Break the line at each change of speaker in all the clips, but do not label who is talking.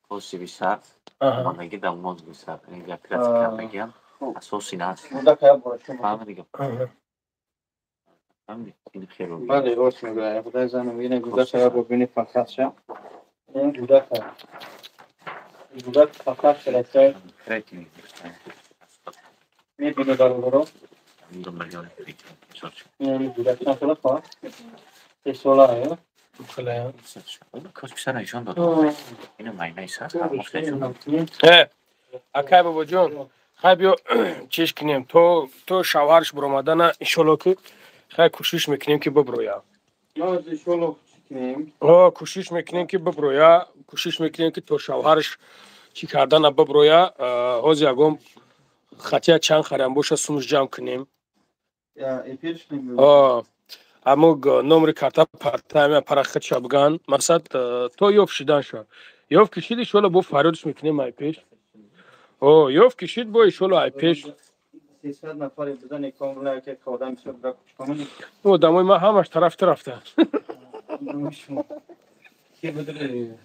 Косиби сар, мондагӣ дар мозги сар. Ин оператсия кардагиам асоси наст. Фаҳмидӣ? Фаҳмидӣ? Ин хирургия.
Бале, рост мегӯяд. Худои занам, ина гудака я бибини фақат ша. Ин гудака. Гудак фақат шаракай.
Конкретный.
Мебини, бародаро.
2 миллион.
Ин гудак чанд сола хоҳад? 3 сола, ё?
Косиби сар нишон дод. Ина майнаи сар.
Э, акай бобоҷон, хай биё, чиш кунем, то шавҳарш буромадана, иншолло, ки хай кӯшиш мекунем, ки биброя.
Иншолло, чӣ кунем?
О, кӯшиш мекунем, ки биброя, кӯшиш мекунем, ки то шавҳарш чӣ кардана биброя. Ҳозир ягон хатия чанд харям боша, сумш ҷамъ кунем. Амо номери карта партами парахатша биган, мақсад, то ёфт шидан ша. Ёфт кишид, иншолло, бо фарёдш мекунем ай пеш. О, ёфт кишид, бо иншолло ай пеш.
300 нафаре бизане комла, ки одам бисёр кучкомон.
Одамои ман ҳамаш тараф рафта.
Ки бидре?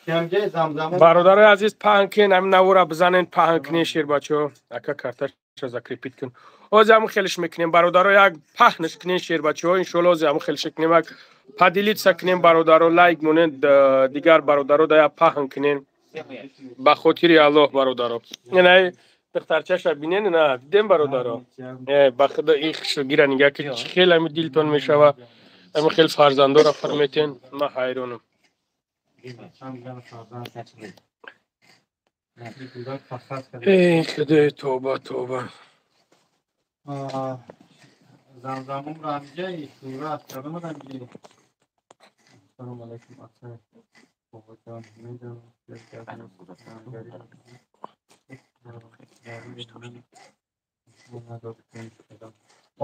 Кемҷе замзама.
Бародарои азиз, паҳн кунен ҳамин навора, бизанен, паҳн кунен, шербачо. Ака, карташа закрепить кун. Ҳозир ҳамн хелиш мекунем, бародаро, як паҳнш кунен, шербачаҳо, иншолло, ҳозир ҳамн хелиш кунем, як поделиться кунем, бародаро, лайк монен, дигар бародаро да як паҳн кунен, ба хотири Аллоҳ, бародаро. Инай духтарчаша бинен, на дидем, бародаро. Э, ба худо, ин хушгира нигаҳ ки чӣ хел ҳами дилтон мешава, ҳами хел фарзандора фарметен, ман ҳайронам. Эй худои, тоба, тоба.
Замзамум рамҷаи сурат кардам рамҷаи. Ассалому алайкум, ака бобоҷон, медонам.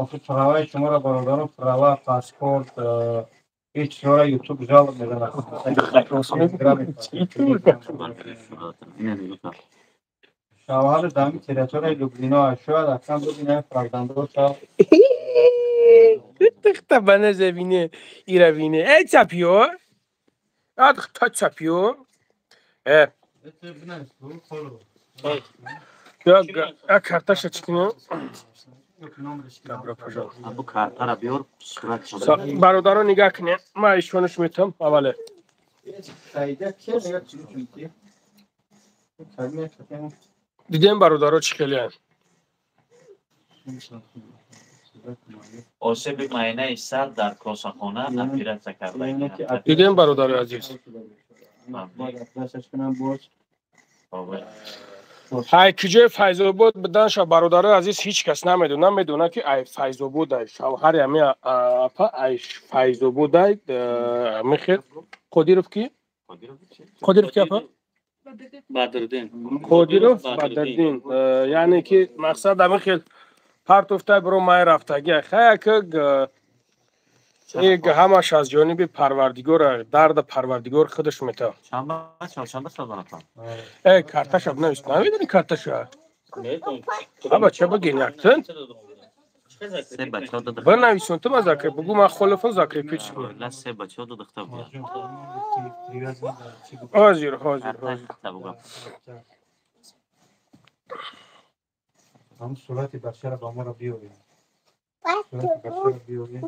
Охир праваи шуморо, бародарон, права, паспорт, ҳеҷ чизҳоро ютуб жалоб мезанад. Шавҳар дами территорияи Люблино, шояд акам бибинам фарзандо ша.
Духта баназе бине, ира бине. Эй, цапиё. А духта цапиё. Э. Я карташа чӣ кунем? Добро пожаловать.
Абу картара биёр, сурат.
Бародаро, нигаҳ кунед. Ман ишонаш метам аввале. Дидем, бародаро, чӣ хелеанд.
Осеби майнаи сар, дар косахона оператсия карда.
Дидем, бародари азиз. Ҳай, куҷои Файзобод буданша, бародарои азиз, ҳеҷ кас намедона. Намедона, ки ай Файзобод ай шавҳари ами апа, ай Файзобод ай михел Қодиров ки? Қодиров ки, апа?
Бадриддин.
Қодиров Бадриддин. Яъне ки мақсад ами хел партофтай биро май рафтаги. Хая ки ҳамаш аз ҷониби Парвардигор, дарда Парвардигор худаш мета. Э, карташа бинавис, намедони карташа? Аба, ча бигин яктин? Бинависон ту, ма закреп, бугу, ман холифон закрепить кунам. Ҳозир, ҳозир, ҳозир.
Ҳам сурати бачаро ба моро биёрем. Сурати бачаро биёрем.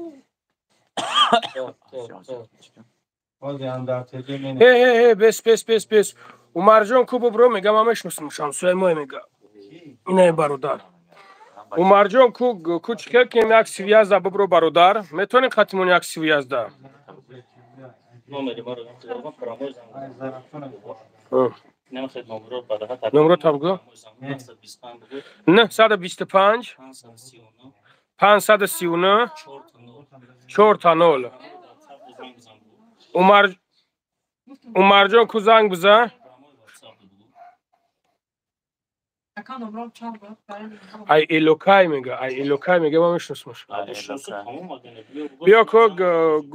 Э, э, э, бес, бес, бес, бес. Умарҷон ку бубро, мега, ман мешиносам, шамсуяи мо мега. Инаи бародар. Умарҷон ку, ку чӣ хел кунем, як связда бубро, бародар. Метавонем хатимон як связда?
Номери маро прямой занг.
Номро табгӯ. 925 539 0000. Умар, Умарҷон ку, занг бизан. Ай элокай мега, ай элокай мега, ман мешиносмаш. Биё ку,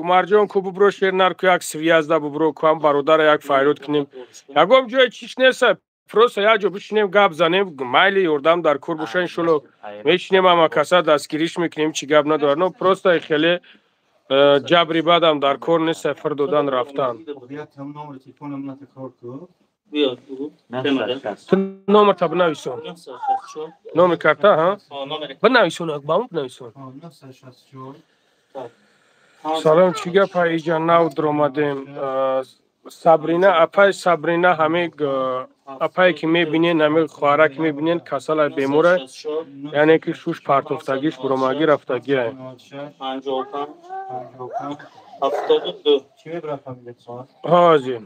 Умарҷон ку бубро, шернар ку, як связда бубро ку, ҳам бародара як файрод кунем. Ягон ҷое чиш неста, просто як ҷо бишинем, гап занем, майли, ёрдам дар кор боша, иншолло, мешинем, ҳама каса дастгириш мекунем, чӣ гап надорад. Но просто хеле ҷабри бадам дар кор нест, фир додан рафтан. Ту номерта бинависон. Номер карта, ҳа? Бинависон, ба мо бинависон. Салом, чӣ гапа, иҷа нав дуромадем. Сабрина, апай Сабрина, ҳаме апае ки мебинен, ҳаме хоҳара ки мебинен, касала, бемора, яъне ки шуш партофтагиш буромагӣ рафтагиа. Ҳозир.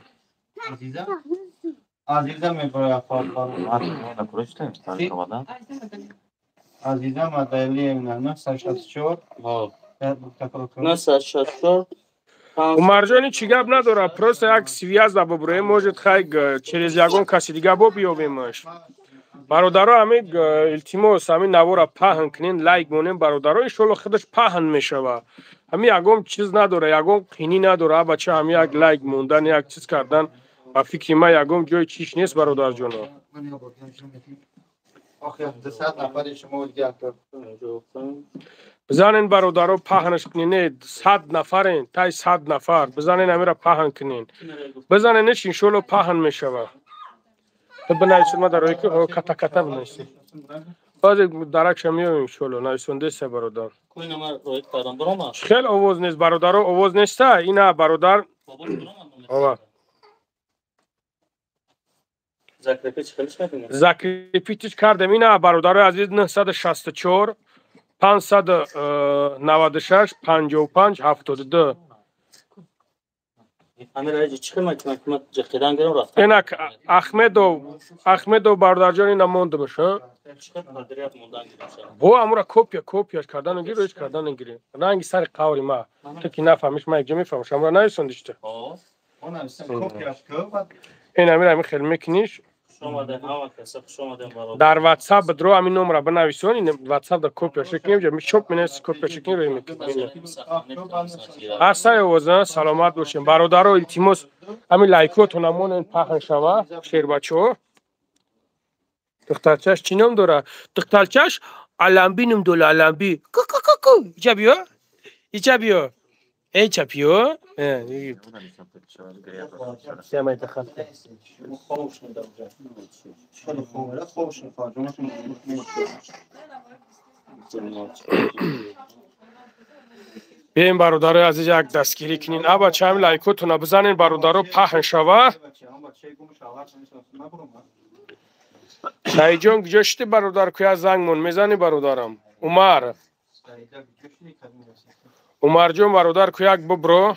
Азиза мебарад. Азиза Мадалиевна 964.
964.
Умарҷони, чӣ гап надорад, просто як связь да бубурем, может, хай, через ягон каси дига бо биёбемаш. Бародаро, ҳами илтимос, ҳами навора паҳн кунен, лайк монем, бародаро, иншоалло худаш паҳн мешава. Ҳами ягон чиз надора, ягон қинӣ надора, бача, ҳами як лайк мондан, як чиз кардан, ба фикри ман, ягон ҷои чиш нест, бародарҷоно. Бизанен, бародаро, паҳнаш кунен, 100 нафарен, тай 100 нафар, бизанен, ҳамира паҳн кунен. Бизаненеш, иншоалло паҳн мешава. Ту бинависед, ма дар ки ката ката бинависед. Баъзе даракша меёвем, иншоалло, нависондеса, бародар. Хел овоз нест, бародаро, овоз неста, ина бародар. Ова. Закрепить кардем, ина, бародарои азиз, 964 596 55 72. Инак Ахмедов, Ахмедов бародарҷон, ина мондамаш, бо амура копия копияш кардан гир, ҳеч кардан гири. Ранги сари қаври ма. Ту ки нафаҳмиш, ма якҷо мефаҳмам. Амура нависондишта. Ин амира ами хел мекуниш. Дар WhatsApp дро ҳамин номера бинависон, ин WhatsApp да копия шикнем, ҷа чоп менависи, копия шикнем, рӯй мекунем. Ҳастай овоза, саломат бошем. Бародаро, илтимос, ҳамин лайкотона монен, паҳн шава, шербачаҳо. Духтарчаш чӣ ном дора? Духтарчаш Аламби ном дола, Аламби. Ку-ку-ку-ку. Иҷа биё. Иҷа биё. Эй, чапиё. Бием, бародарои азиз, як дастгирӣ кунин. Аба, чами лайкотона бизанен, бародаро, паҳн шава. Саидҷон, куҷо шуди, бародар, куя зангмон мезанӣ, бародарам? Умар. Умарҷон, бародар, куяк бубро.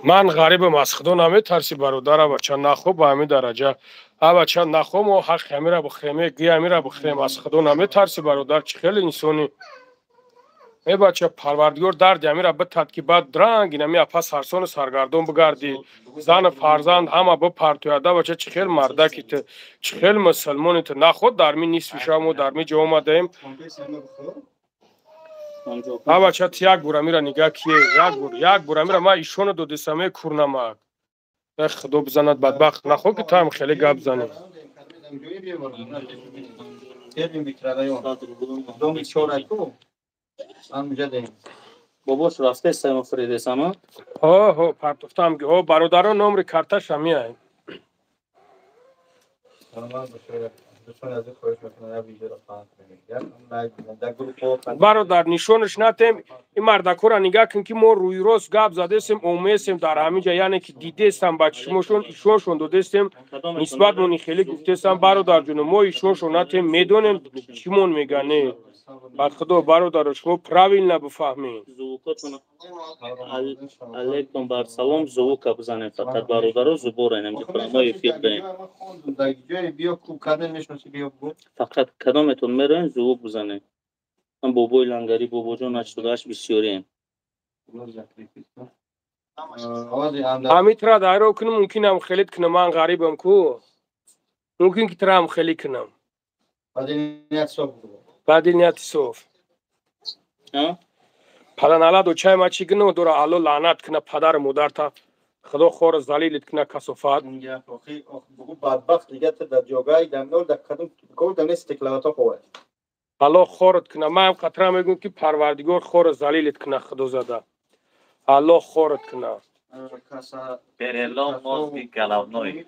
Ман ғарибам, аз худо наметарсӣ, бародар, абача, нахо ба ҳамин дараҷа. Абача, нахо мо ҳаққи ҳамира бихӯрем, гӯи ҳамира бихӯрем, аз худо наметарсӣ, бародар, чӣ хеле инсонӣ. Э бача, парвардигор дарди ҳамира битад, ки баъд ранг инами апа сарсону саргардон бигарди, зану фарзанд ҳама бипартояда, бача, чӣ хел мардаки ту, чӣ хел мусулмони ту, наход дар ми нисфи шаб мо дар ми ҷо омадаем. Абача, ту як бор амира нигаҳ кие, як бор, як бор амира ма ишоно додесаме, курнамак. Э худо бизанад, бадбахт, нахо ки ту ҳам хеле гап занӣ.
Бобош рафтеста, мо фиридесама?
Ҳо, ҳо, партофтам. Ҳо, бародаро, номери карташа меяй. Бародар, нишонаш натем, ин мардакора нигаҳ кун, ки мо рӯйрост гап задесем, омесем дар ҳамин ҷа, яъне ки дидестам ба чишмошон, ишоншон додестем, нисбатмон хеле гуфтестам, бародарҷоно, мо ишоншон натем, медонем чимон мега, не. Бад худо, бародаро, шумо правилно бифаҳмед.
Алейкум бар салом, звука бизанем фақат, бародаро, зубора инам мо эфир дорем. Фақат кадометон мероем, звук бизанем. Ман бобои лангари, бобоҷон 88 бисёрием.
Ҳамин тра дайро кунам, мумкинам хелит кунам, ман ғарибам ку. Мумкин ки траам хелӣ кунам. Баъди нияти соф. Паданалад очай ма чӣ гуноҳ дора, Алло лаънат куна падару модарта. Худо хор залилит кна касофат.
Бадбахт дига дар ҷогаи дамнол дар кадом кор дар нест теклавато ховад.
Аллоҳ хорат кна. Ман қатра мегӯм ки Парвардигор хор залилит кна Худо зада. Аллоҳ хорат кна.
Перелом мозги головной.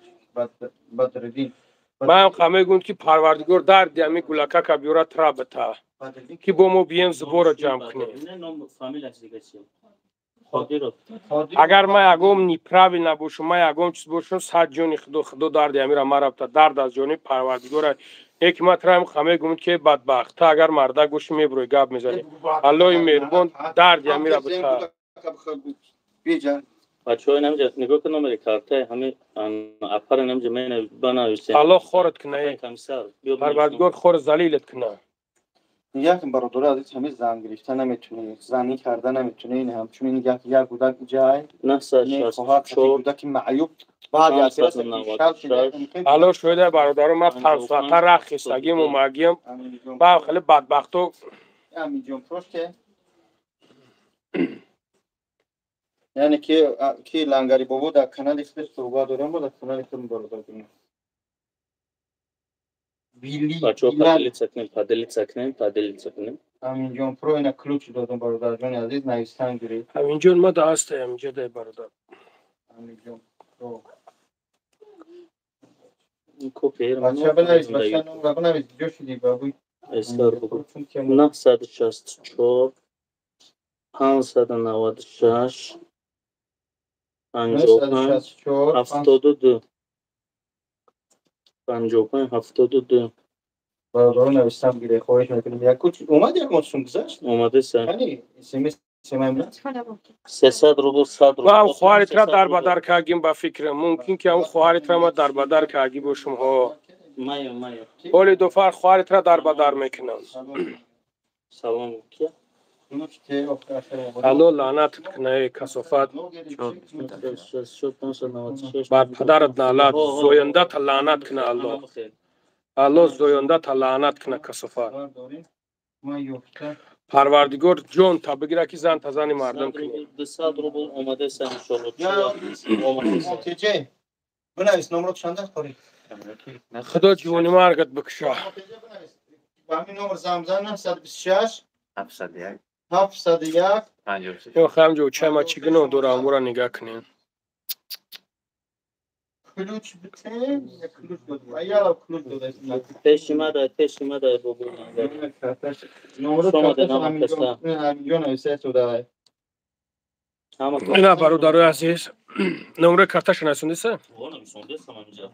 Бадриддин.
Ман мегӯм ки Парвардигор дарди ами гулакака биёра тра бита. Ки бо мо бием зуборо ҷамъ кунем. Агар ман ягон неправильно бошам, ман ягон чиз бошам, сад ҷони Худо, Худо дарди амира мара бита, дард аз ҷони Парвардигора. Яке ман тра мегӯм ки бадбахт, та агар мардак бошӣ мебурӣ гап мезанӣ. Аллоҳи меҳрубон дарди амира бита.
Бачаҳо инамҷа нигоҳ кун номери картаи ҳами апара инамҷа банависем.
Аллоҳ хорат куна. Парвардигор хор залилат куна.
Нигоҳ кун бародари азиз, ҳамин зан гирифта наметунӣ, занӣ карда наметунӣ, ин ҳамчунин як гудак ҷай, гудаки маъюб баъди
Алло шоида бародаро, ман 5 соата рах хистагим омагиям, ба хеле бадбахто.
Аминҷон просто яъне ки Лангари бобо дар канали худ суҳбат дорам, дар канали худ бародар дорам.
Бачаҳо поделиться кунем, поделиться кунем, поделиться кунем.
Аминҷон про ина ключ додам бародарҷони азиз, навистан гиред.
Аминҷон ма да ҳастай, аминҷа дай бародар.
Аминҷон про.
Копия.
Бача бинавис, бача номра бинавис, ҷо шудӣ бабуй.
Эстар бугу. 964 596 55 72 55 72.
Бародарон навистам гире, хоҳиш мекунем. Як омад, ягон сум гузашт?
Омадеса.
Яъне смс семаем
300 рубл, 100 рубл.
Ман хоҳаритра дар бадар кагим ба фикрам. Мумкин ки ҳамн хоҳаритра ма дар бадар каги бошум ҳо.
Мая, мая.
Оли дофар хоҳаритра дар бадар мекунам.
Салом ки?
Алло лаънатат куна эй касофат. Бар падарат лаънат, зояндата лаънат куна Алло. Алло зояндата лаънат куна касофат. Парвардигор ҷон та бигира ки зан та зани мардум кунӣ.
200 рубл омадеса иншоалло.
Бинавис номро чанд қори?
Худо ҷивони маргат бикша.
Ба ҳамин номр занг бизан 926
701
701
53.
Ё хамҷо чама чӣ гуноҳ дорам, амура нигаҳ кунем.
Ключ битем, як ключ додем. Ая ключ додем.
Пеши ма дай, пеши ма дай бобо.
Номро
Шумо да номр каста.
Ҳаминҷо нависа шуда.
Ҳама
Ина бародарои азиз, номраи карташа насондиса?
Нависондесам ҳаминҷа.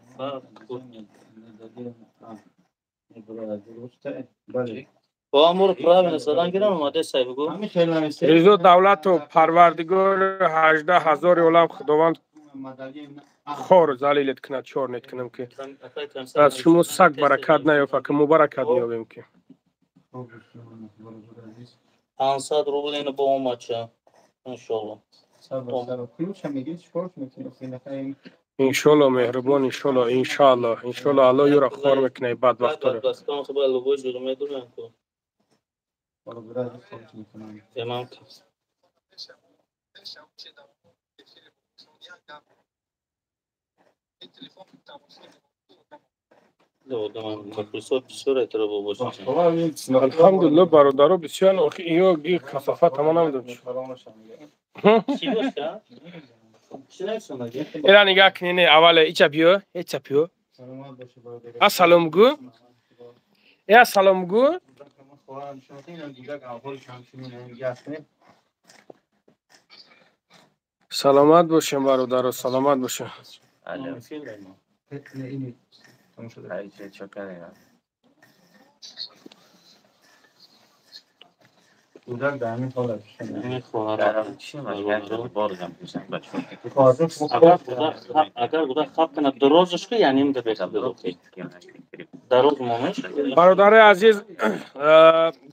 Бо амуро правильно задан гирам омадеса бугу.
Ҳамин хел нависа.
Ризо Давлатов, Парвардигор 18 ҳазори олам Худованд хор залилет кунад, чор нет кунам ки аз шумо саг баракат наёфа, ки мубаракат меёбем ки.
500 рубл ина бо омадча. Иншоалло.
Иншолло меҳрубон, иншолло, иншаалло, иншолло Алло юра хор мекунад бадбахтора.
Бадбахтон хуб лубой ҷур медурам ку. Эмам
Алҳамдулилло бародаро бисёр охи иё ги касофат ҳама намедонам чӣ. Ира нигаҳ кунед, не аввале ича биё, ича биё. Ассалом гӯ. Э ассалом гӯ. Саломат бошем бародаро, саломат бошем.
Алло. Ай, чо кардем?
Кӯдак дар ҳамин ҳолат.
Дарам чӣ машкан бордам пешам бачо.
Агар гуда хаб кунад дорозаш ку яним да дароз момеш.
Бародари азиз,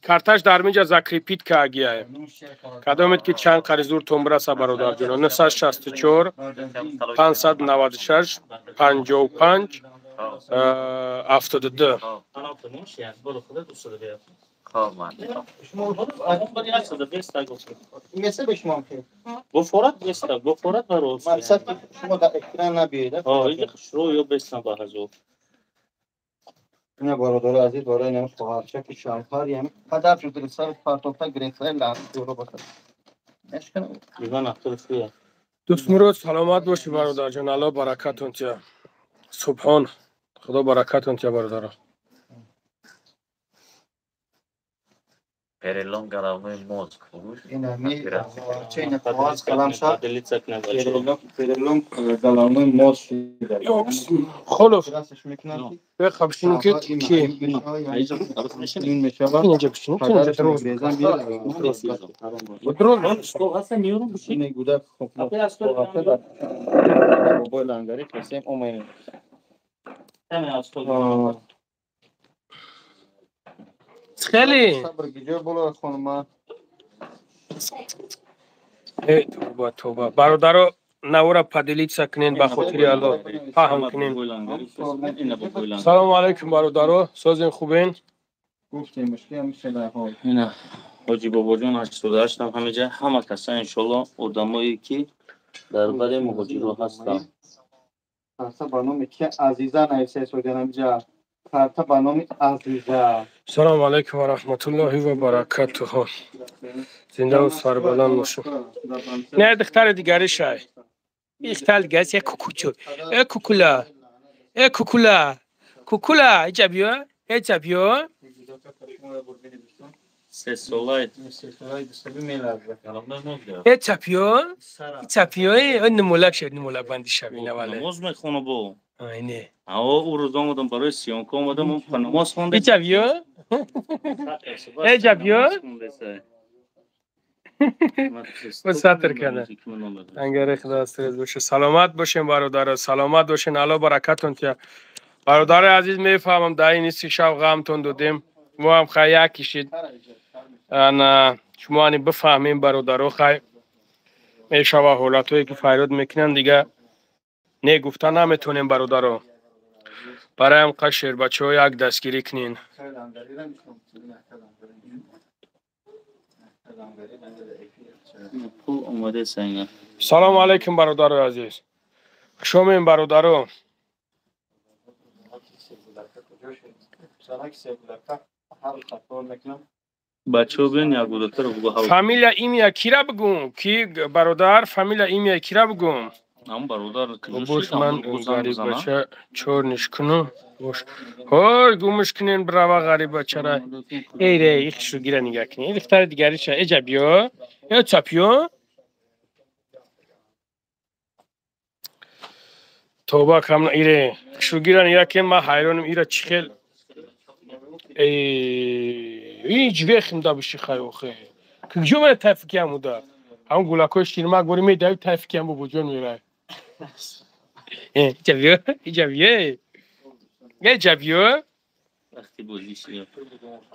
карташ дар минҷа закрепить кагия. Кадомед ки чанд қаризур томбраса бародарҷоно 964 596 55 72.
نه برادر عزیز برای نمی خواهرچه که شوهر یعنی قدر شده سر پرتوفته گرفته لحظه دورو باشد.
دوست مراد سلامت باشی برادر جان، الله برکتون ته. سبحان خدا برکتون ته برادر.
Перелом головной мозг.
Перелом головной мозг.
Холов. Бехабшину ки ки. Инҷа бишину ки инҷа дроз. Дроз. خیلی توبه توبه برادرو نورا поделиться кунен ба хотири Аллоҳ паҳн кунен. Салому алайкум бародаро, созен хубен?
Ҳоҷи бобоҷон 88 ҳам ҳамиҷа ҳама каса иншоллоҳ одамое ки дар бари муҳоҷиро ҳастанд.
Карта ба номи ки Азиза нависа исодан ҳамиҷа. Карта ба номи Азиза.
Салому алайкум ва раҳматуллоҳи ва баракатуҳ. Зинда ва сарбаланд бошед. Не духтари дигари шай. Духтари дигари як кукучу. Э кукула. Э кукула. Кукула, иҷа биё. Иҷа биё.
Се солай.
Э чапиё. Чапиё, э нумулак шед, нумулак банди шаби навале.
Намоз мехонам бо.
Айне.
Ао у рӯз омадам барои съёмка омадам, намоз хондем.
Иҷа биё. Иҷа биё. Сатр кана. Ангари худо астрез боше. Саломат бошем бародаро, саломат бошен, Аллоҳ баракатон тия. Бародари азиз мефаҳмам дар ин нисфи шаб ғамтон додем. Мо ҳам хай як кишид. Ана шумо ани бифаҳмем бародаро, хай мешава ҳолатҳое ки фарёд мекунанд дига не гуфта наметонем бародаро. Бароям қа шербачаҳо як дастгирӣ кунен. Салому алайкум бародарои азиз. Хушомем бародаро. Фамилия имя кира бигум? Ки бародар фамилия имя кира бигум? Бош ман ғарибача чор нишкунум. Бош. Ҳой гумш кунен брава ғарибачара. Эй ре ихшу гира нига кунен. Духтари дигариша эҷа биё. Э чапиё. Тоба камна ире. Хушгира нига кен ма ҳайронам ира чӣ хел. Эй ҳеҷ вехим да биши хай охе. Куҷо мера тайфики амуда? Ҳамон гулакҳои ширмак бори медави тайфики ам бобоҷон мерай. Иҷа биё, иҷа биё. Иҷа биё.
Вақти бозӣ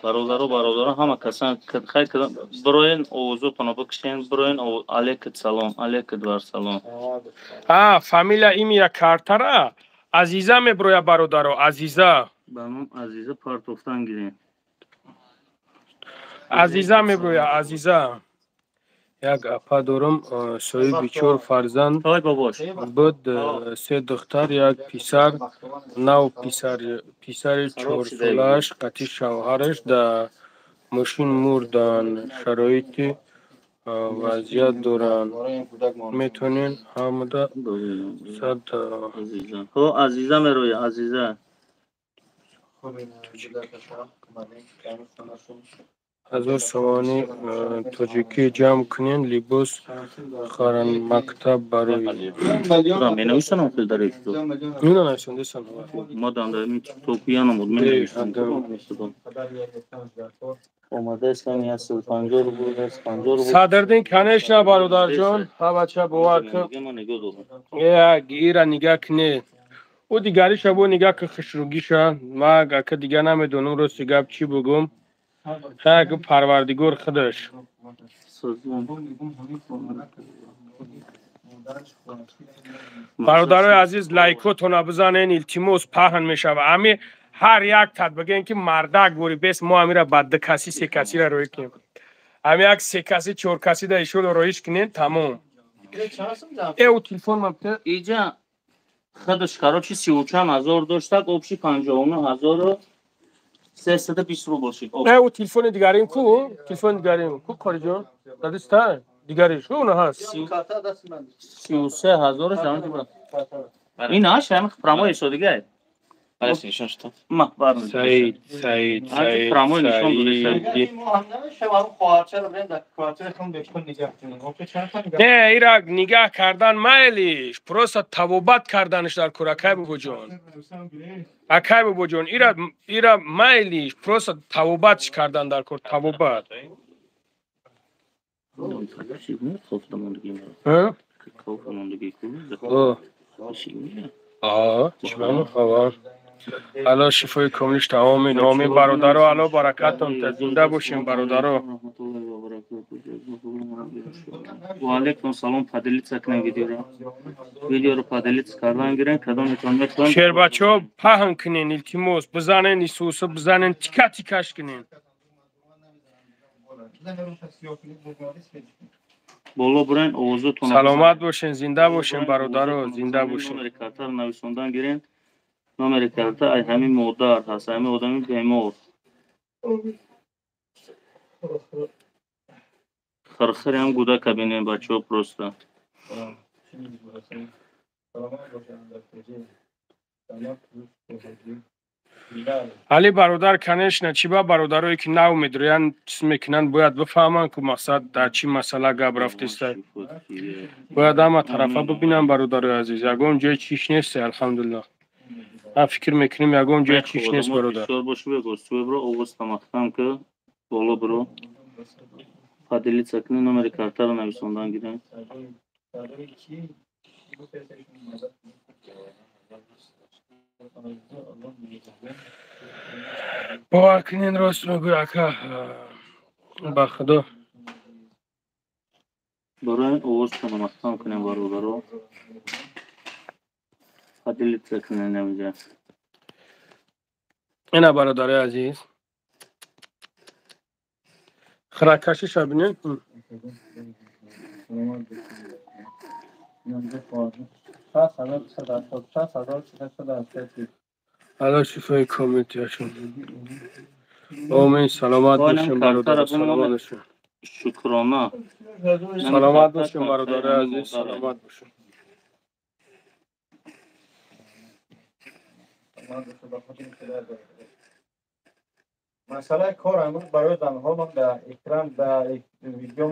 бародаро, бародаро ҳама касан хай кардам. Бироен овозотонро бикушен, бироен алейкум салом, алейкум вар салом.
А, фамилия имя картара Азиза меброя бародаро, Азиза.
Ба ном Азиза партофтан гирем.
Азиза меброя, Азиза. Як апа дорам, соҳиби 4 фарзанд буд, 3 духтар, як писар, нав писари 4 солааш қатъи шавҳараш дар мошин мурданд. Шароити вазъият доранд. Метавонед ҳамада сад
Азиза мероя, Азиза.
1000 сомони тоҷикӣ ҷамъ кунен, либос харанд, мактаб барои.
Менависанам хел дар ютуб.
Мина нависондесан.
Ма дар тикток янамуд менависам. Омадаистам 150 рубл, 150 рубл.
Садрдин, конечно, бародарҷон, ҳа бача бовар кун. Як ира нигаҳ кунед. Ӯ дигариша бо нигаҳ ки хушругиша. Ма ака дига намедонам рости гап чӣ бугум. Хай парвардигор худаш. Бародарои азиз лайкотона бизанен, илтимос паҳн мешава. Ами Ҳар як тат бигӯем, ки мардак бори бес мо амира ба ду каси, се касира роӣ кунем. Ами як се каси, чор каси да ишоло роиш кунем, тамом. Э, у телефон ма бите.
Иҷа худаш, короче, сиву чанд ҳазор доштак, общий 59 320 рубл шид.
Э, у телефони дигарим ку? Телефони дигарим ку, Қориҷон? Дадиста? Дигариш ку, уна ҳаст.
33 ҳазораш ин аш ҳами прямой ҳисодигай.
Бале, нишон шуд.
Ма бар.
Саид, Саид, Саид.
Прямой нишон
Саид. Не, ира нигаҳ кардан майлиш, просто табобат карданаш дар кор, акай бобоҷон. Акай бобоҷон, ира майлиш, просто табобатш кардан дар кор, табобат. Э? Чӣ? Алло шифои комилиш. Амин, омин, бародаро, алло баракатон, зинда бошем, бародаро.
Ва алейкум салом. Поделиться кунем видеоро, видеоро поделиться кардан гирен, кадометон мехоҳем.
Шербачаҳо, паҳн кунен, илтимос, бизанен, исуса бизанен, тика тикаш кунен.
Боло бурен, овозотон.
Саломат бошен, зинда бошен, бародаро, зинда бошен.
Номери картаро нависондан гирен. Номери карта ай ҳамин модар ҳаст, ҳамин одами бемор. Хирхири ҳам гудака бинем, бачаҳо, просто.
Али бародар, конечно, чӣ ба бародарое, ки нав медроянд, чиз мекунанд, бояд бифаҳманд, ку мақсад дар чӣ масъала гап рафтеста. Бояд ҳама тарафа бибинанд, бародарои азиз. Ягон ҷои чиш нест, алҳамдулиллоҳ. Ман фикр мекунем, ягон ҷои чиш нест, бародар.
Бисёр боши, бего овоз тамахтам ки боло биро, поделиться кунӣ, номери картаро нависондан гирем.
Бовар кунен, рост мегӯй, ака, ба худо.
Барои овозтонро маҳкам кунем, бародаро, поделиться кунем намиҷа.
Ина, бародарои азиз, хиракашиша бинед. Алло шифои комил тиёшон. Омин, саломат бошем, бародар, саломат бошем.
Шукрона.
Саломат бошем, бародари азиз, саломат бошем.
Масъалаи кор амрӯз барои занҳо ман дар экран, дар видео.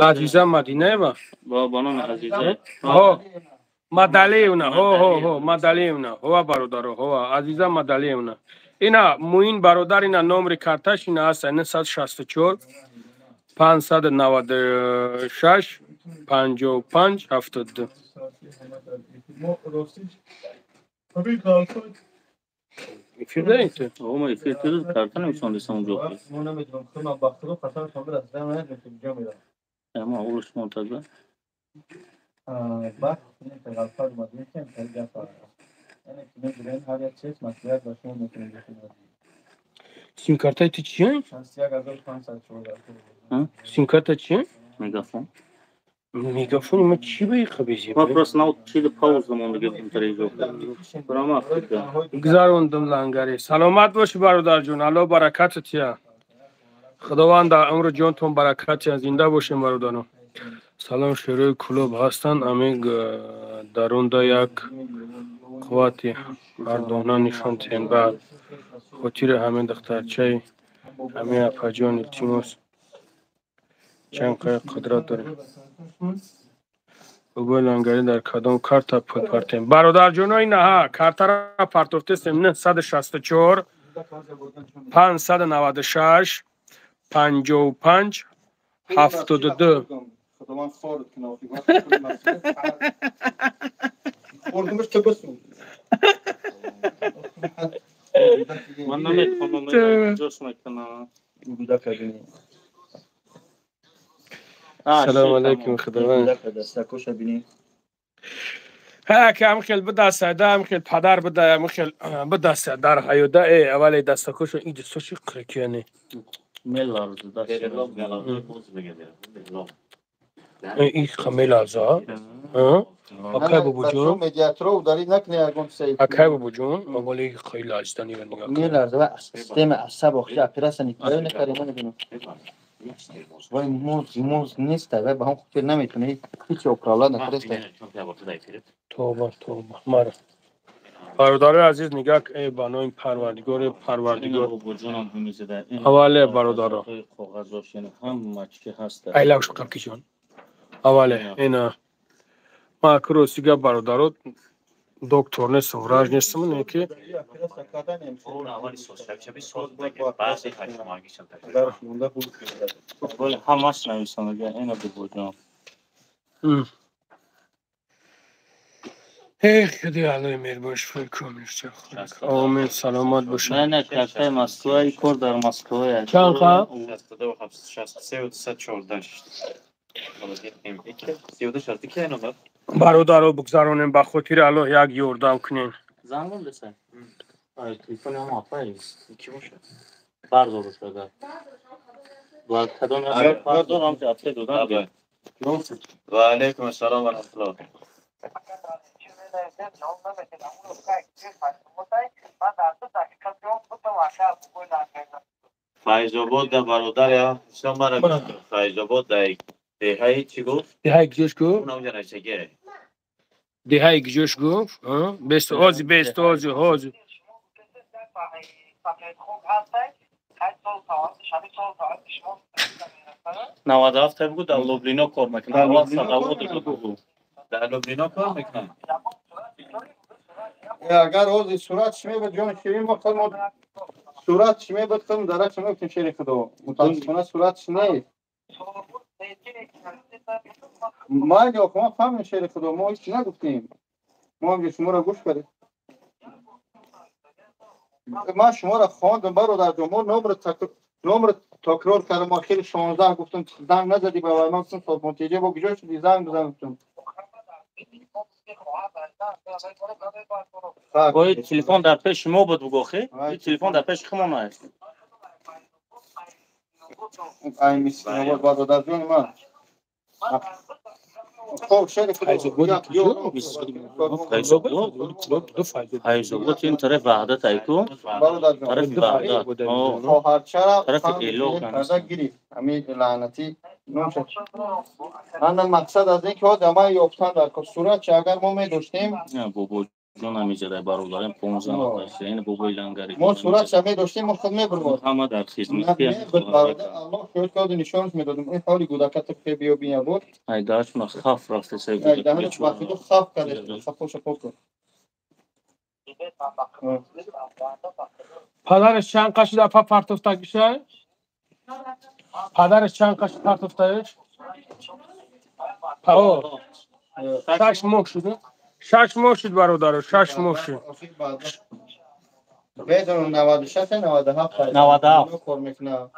Азиза Мадинаева.
Ба номи Азиза.
Ҳо, Мадалиевна, ҳо, ҳо, ҳо, Мадалиевна, ҳова, бародаро, ҳова, Азиза Мадалиевна. Ина муин бародар, ина номери карташ ина аст: 964 596 55 72. Эфир даем ту?
Ма эфир ту карта нависондесам унҷо.
Мо намедонам, худам ба худо қасам, шомил аз намедонам, куҷо мерам.
Ама олуш монтага.
Баъд ғалфар омадем, хеле гап, яъне ки мегирем, ҳар як чиз маслиҳат ба шумо метавонем.
Симкартаи ту чия?
61 514.
Симкарта чия?
Мегафон.
Мегафон ма чӣ ба иқа безӣ?
Ма просто нав чиди пауза мондаги тарижо. Брама.
Гузарондам лангаре. Саломат бошӣ, бародарҷон, алло баракатат тия. Худованд дар умру ҷонтон баракат тия, зинда бошем, бародарон. Салом, шерои клуб ҳастанд, ами дарунда як қуввати ҳардона нишон тиҳем. Ба хотири ҳамин духтарчаи ҳамин апаҷон, илтимос, чанд қадр қудрат дорем. Бобои лангарӣ, дар кадом карта пул партем? Бародарҷоно, инаҳа картара партофтестем: 964 596 55 72.
Худованд хорд кунад. Хӯрдумаш то басу.
Ман наметавонам, ҷош мекунам.
Салому алайкум, худованд. Ҳа, хел бидаса, да, хел падар буда, хел бидаса дар ҳаёда. Э, аввале дастакошо иди соши қиркияне.
Меларза даст.
Ин меларза. Акай бобоҷон.
Медиатро ударӣ накунӣ ягон сейф.
Акай бобоҷон, аввале хеле ларзидани нигоҳ.
Меларза ва система асаб охи операция никоё накарди, намедонам. Вай мозг нест, вай ба ҳам хотир наметунӣ ҳеч управлять накардаст.
Тоба, тоба. Мара. Бародарои азиз, нигоҳ, э, ба номи Парвардигори Парвардигор. Аввале, бародаро. Айлак қапкиҷон. Аввале, ина. Ма акрости гап, бародаро, доктор нестам, врач нестам, не ки.
Ҳамаш нависонага, ина бобоҷон.
Эх, худои Аллоҳи меҳрибон, шифои комил. Омин, саломат бошед.
Не, не, картаи Москва, и кор дар Москва.
Чанд қа?
63 214.
Бародаро, бигзаронем, ба хотири Аллоҳ як ёрдам кунем.
Зангом деса? Ай, телефони ҳам апай. Ки бошад? Бардор агар. Ва кадом бардор ҳам апай додан.
Ва алайкум ассалом ва раҳматуллоҳ. Файзобод да бародар я ҳисом мара Файзобод да деҳаи чӣ гуфт?
Деҳаи гиҷош гуфт?
Унавҷа нависагие.
Деҳаи гиҷош гуфт? Бест ҳози, бест ҳози, ҳози.
97 бугу дар Лублино кор мекунад. Аввал Садовод бугу.
Дар Лублино кор мекунад.
Агар ҳозир сурат шимебад, ҷони ширин, мо худ мо сурат шимебад, худ дарак шимебад, шери худо. Мутаассифона суратш нест. Майли, охо, мо фаҳмем, шери худо, мо ҳеч нагуфтем. Мо ҳамҷо шуморо гӯш кардем. Ман шуморо хондам, бародарҷон, мо номро такрор кардам, охири 16 гуфтам, занг назадӣ ба вай, ман гуфтам, Созмонтеҷа бо куҷо шудӣ, занг бизан гуфтам.
Ой, телефон дар пеши мо буд, бугу охи? Телефон дар пеши хумон аст.
Ай, мискин, бародарҷони ман. Хоб, шери худо.
Файзобод ин тараф Ваҳдат айку. Тарафи Ваҳдат.
Хоҳарчара
тарафи Эло
карда гирифт. Ҳамин лаънатӣ. Ана мақсад аз ин ки ҳозир ман ёфтан дар сурат чи агар мо медоштем.
Бобо ҷон ҳамиҷадай бародарем 15 нафар ин бобои лангари.
Мо суратша медоштем, мо худ мебурдем.
Ҳама дар хизмат.
Бародар, Аллоҳ шоҳид ки ҳозир нишонаш медодем. Ин ҳоли гудака тибқи биёбиня буд.
Ай даҳашона хаф рафта сай
гудака. Даҳанаш вақиду хаф карда. Хафоша пок кун.
Падараш чанд қашида апа партофтагиша? Падараш чанд қаши партофтаиш? О, 6 моҳ шуд. 6 моҳ шуд, бародаро, 6 моҳ шуд.
Медонам, 96 97
97
кор мекунад.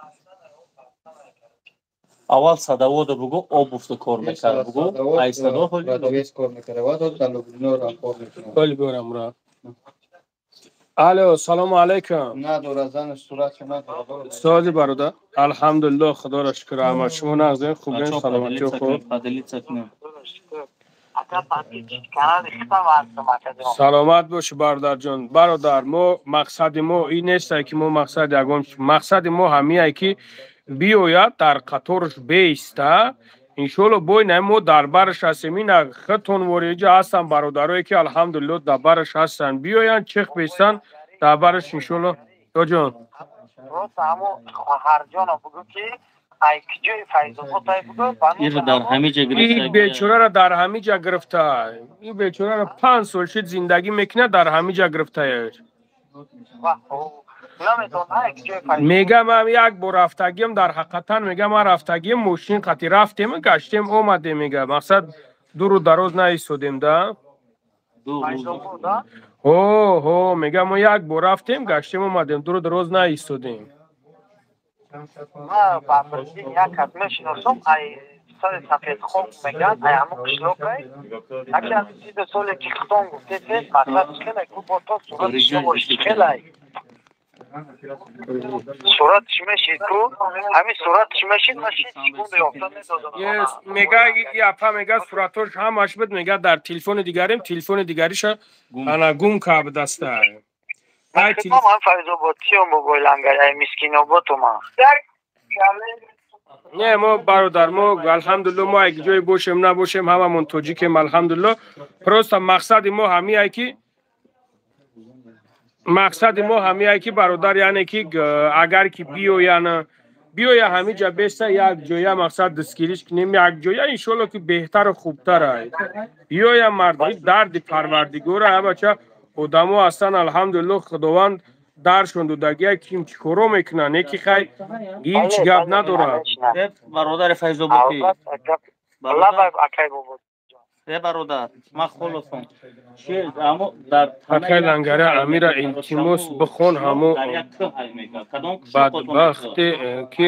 Аввал Садовода бугу обувда кор мекард бугу. Ай Садо ҳоли
Продавец кор мекард. Ва дар Лублино рам кор мекунад.
Ҳоли биёрам ра. Алло, салому алайкум.
Надора занаш суратша надора.
Сози бародар. Алҳамдулиллоҳ, худоро шукр, раҳмат. Шумо нағзен, хубен, саломатӣ хуб.
Поделиться кунем.
Саломат бошӣ, бародарҷон. Бародар, мо мақсади мо ин нест, ки мо мақсад ягон мақсади мо ҳамияе ки биёяд дар қатораш беиста. Иншоалло бой на мо дар бараш ҳастем. Ина худтон вориҷа ҳастанд бародарое ки алҳамдулиллоҳ дар бараш ҳастанд. Биёянд, чихт беистанд дар бараш иншоалло. Ҷон. Ин бечораро дар ҳамин ҷа гирифта. Ин бечораро 5 сол шуд зиндагӣ мекунад, дар ҳамин ҷа гирифтаеш. Мегам ман як бор рафтагиам, дар ҳақиқатан мегам, ман рафтагиам, мошин қати рафтем, гаштем, омадем, мега. Мақсад дуру дароз наистодем да. Ҳо, ҳо, мегам мо як бор рафтем, гаштем, омадем, дуру дароз наистодем.
Ман ба як кас мешиносам, ай Сари сафедхок мегӯянд, ай ҳамун қишлоқай. Аки ҳамин чизе соле ки хитон гуфтесед, мақсад хелай ку бо то суратиш набоши хелай. Суратиш мешид ку, ҳамин суратиш мешид, ман шит секунда ёфта медодам.
Мега апа мега суратош ҳамаш буд, мега дар телефони дигарим, телефони дигариша ана гум кард даста.
Ман Файзободчиём бобои Лангари, ай Мискиноботума.
Не, мо бародар, мо алҳамдулилло, мо як ҷое бошем набошем, ҳамамон тоҷикем, алҳамдулилло. Просто мақсади мо ҳамияе ки бародар, яъне ки агар ки биёян, биёя ҳамиҷа беста як ҷоя мақсад дастгириш кунем, як ҷоя иншоалло ки беҳтару хубтар ай. Биёя мардуми дарди парвардигора, ҳамача одамо ҳастанд, алҳамдулилло, Худованд даршон додагия, ким чӣ коро мекунанд, не ки хай ҳеҷ гап надорад.
Бародари Файзободӣ. Бародар, ман холосам.
Акай Лангара, Амира илтимос бихон, ҳамо бадбахте ки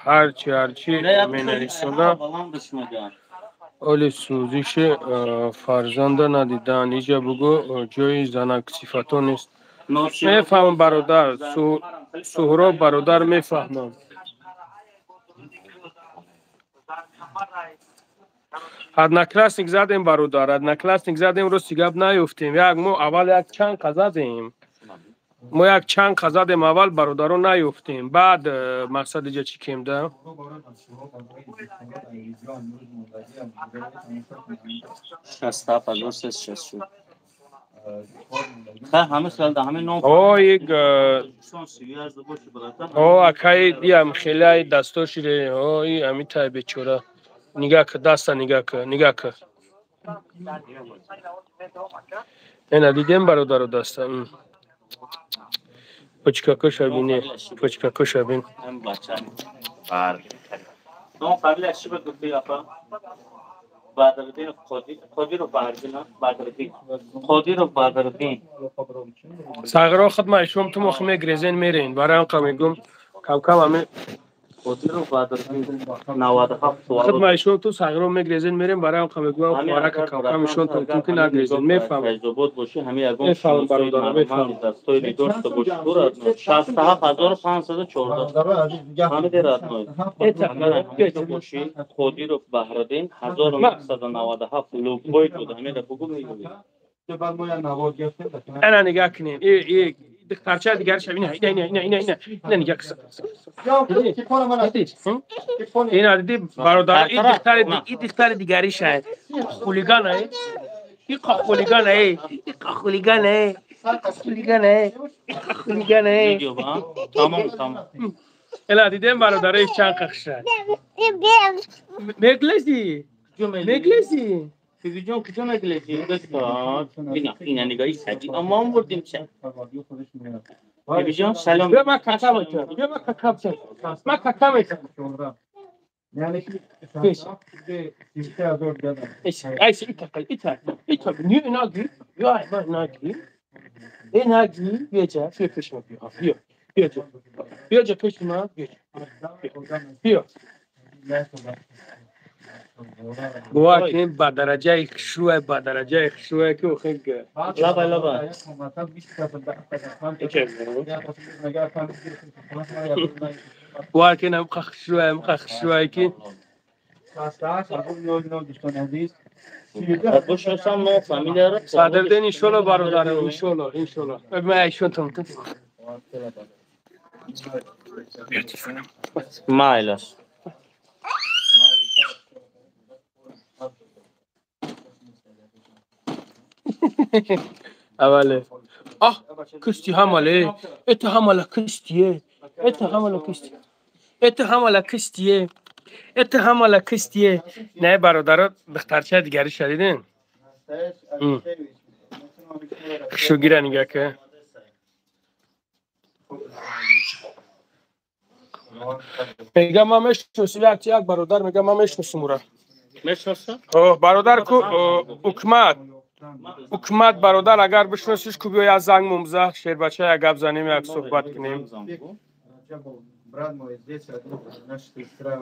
ҳарчи ҳарчи менависонад, оли сӯзиши фарзанда надидаанд. Иҷа бугӯ ҷои занаксифато нест. Мефаҳмам бародар, Суҳроб бародар, мефаҳмам. Одноклассник задем бародар, одноклассник задем, рости гап наёфтем. Як мо аввал як чанд задем. Мо як чанд задем аввал бародаро наёфтем. Баъд мақсад иҷа чӣ кем да?
67366.
О, акай диам хелай дастошире, о, и амитай бечора. Нигаҳ ка, даста нигаҳ ка, нигаҳ ка. Ена дидем бародаро даста. Почкакоша бине, почкакоша бин.
Бадриддин Қодиров Баҳриддин, Бадриддин Қодиров Бадриддин.
Сағиро хидмат шум ту мохи мегрезен мерен. Барои он қа мегум кам-кам ами
Қодиров Бадриддин 97 суол.
Хидмат шум ту сағиро мегрезен мерен, барои он қа мегум хӯрака кам-кам ишон ту ки нагрезен. Мефаҳмам.
Файзобод боши, ҳами ягон
мефаҳмам бародаро, мефаҳмам.
Дастои дошта боши, тура 67514. Ҳами дератной. Агар боши Қодиров Баҳриддин 1997 луббой буд, ҳамира бугу мегӯй.
Ана нигаҳ кунем. И духтарча дигарша ина ина ина ина ина ина ина нигаҳ кун. Ина диди бародар, и духтари дигариша хулиган ай. И хулиган ай. И хулиган ай. Хулиган ай. Хулиган ай.
Тамом, тамом.
Эла дидем бародари чанд қахша. Меглези. Меглези.
Физиҷон куҷо меглези? Бина, ина нигоҳи саги. Амон бурдим ча. Бибиҷон, салом.
Бия ман какам мекунам. Бия ман какам мекунам. Ман какам мекунам. Айси, ита, ита, ита. Ни инаги, я инаги. Инаги, бия ҷа, бия пеши ман, бия. Бия. Бия ҷа. Бия ҷа пеши ман, бия. Бия. Бовар кунем, ба дараҷаи хушрӯе, ба дараҷаи хушрӯе ки охир
лаба лаба.
Бовар кунем, ҳамқа хушрӯе, ҳамқа хушрӯе ки Садриддин иншолло бародарам, иншолло, иншолло. Ман ишон том.
Майлаш.
Аввале. Аҳ, кушти ҳамале. Это ҳамала куштие. Это ҳамала кушти. Это ҳамала куштие. Это ҳамала куштие. Не бародаро, духтарча дигари шадидин. Хушугира нигаҳ ка. Мега ман мешносим як бародар, мега ман мешносим ура.
Мешносам?
Бародар ку ҳукмат. Ҳукмат бародар, агар бишносиш ку биё як занг мумза, шербача як гап занем, як суҳбат кунем.
Брат мой, здесь наша сестра,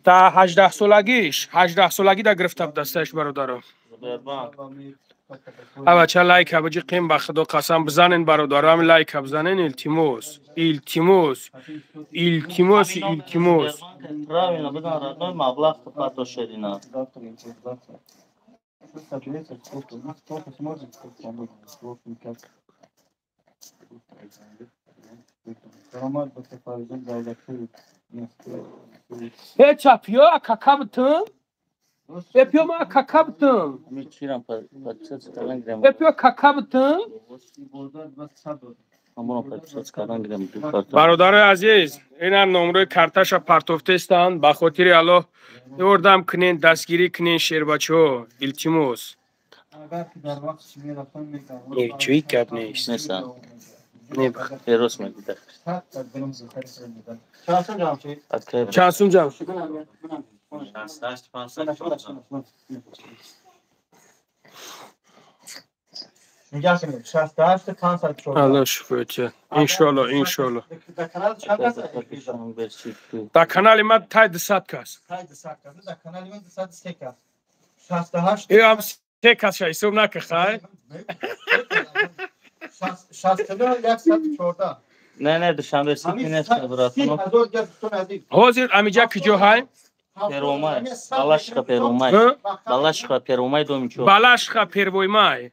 Та 18 солагиш, 18 солаги да гирифта дасташ бародаро. Ава ча лайк абаҷи қим ба худо қасам бизанен бародаро, ҳами лайк бизанен илтимос, илтимос, илтимос, илтимос.
Правильно, бизан родной маблағ пато шерина.
Э чапиё какабтум? Э пиё ма какабтум? Э пиё какабтум? Бародарои азиз, ина номрои карташа партофтестанд, ба хотири Аллоҳ ёрдам кунен, дастгирӣ кунен шербачаҳо, илтимос. Чӯи гап нест. Чанд сум ҷамъ? Аллоҳ шукр тия. Иншоалло, иншоалло. Дар канали ман тай 200 кас. Э ам се кас ша ҳисоб накун хай.
69 114.
Не, не, душанбе сити нест братан.
Ҳозир амиҷа куҷо ҳай?
Первомай. Балашиха Первомай. Балашиха Первомай доми чо.
Балашиха Первомай.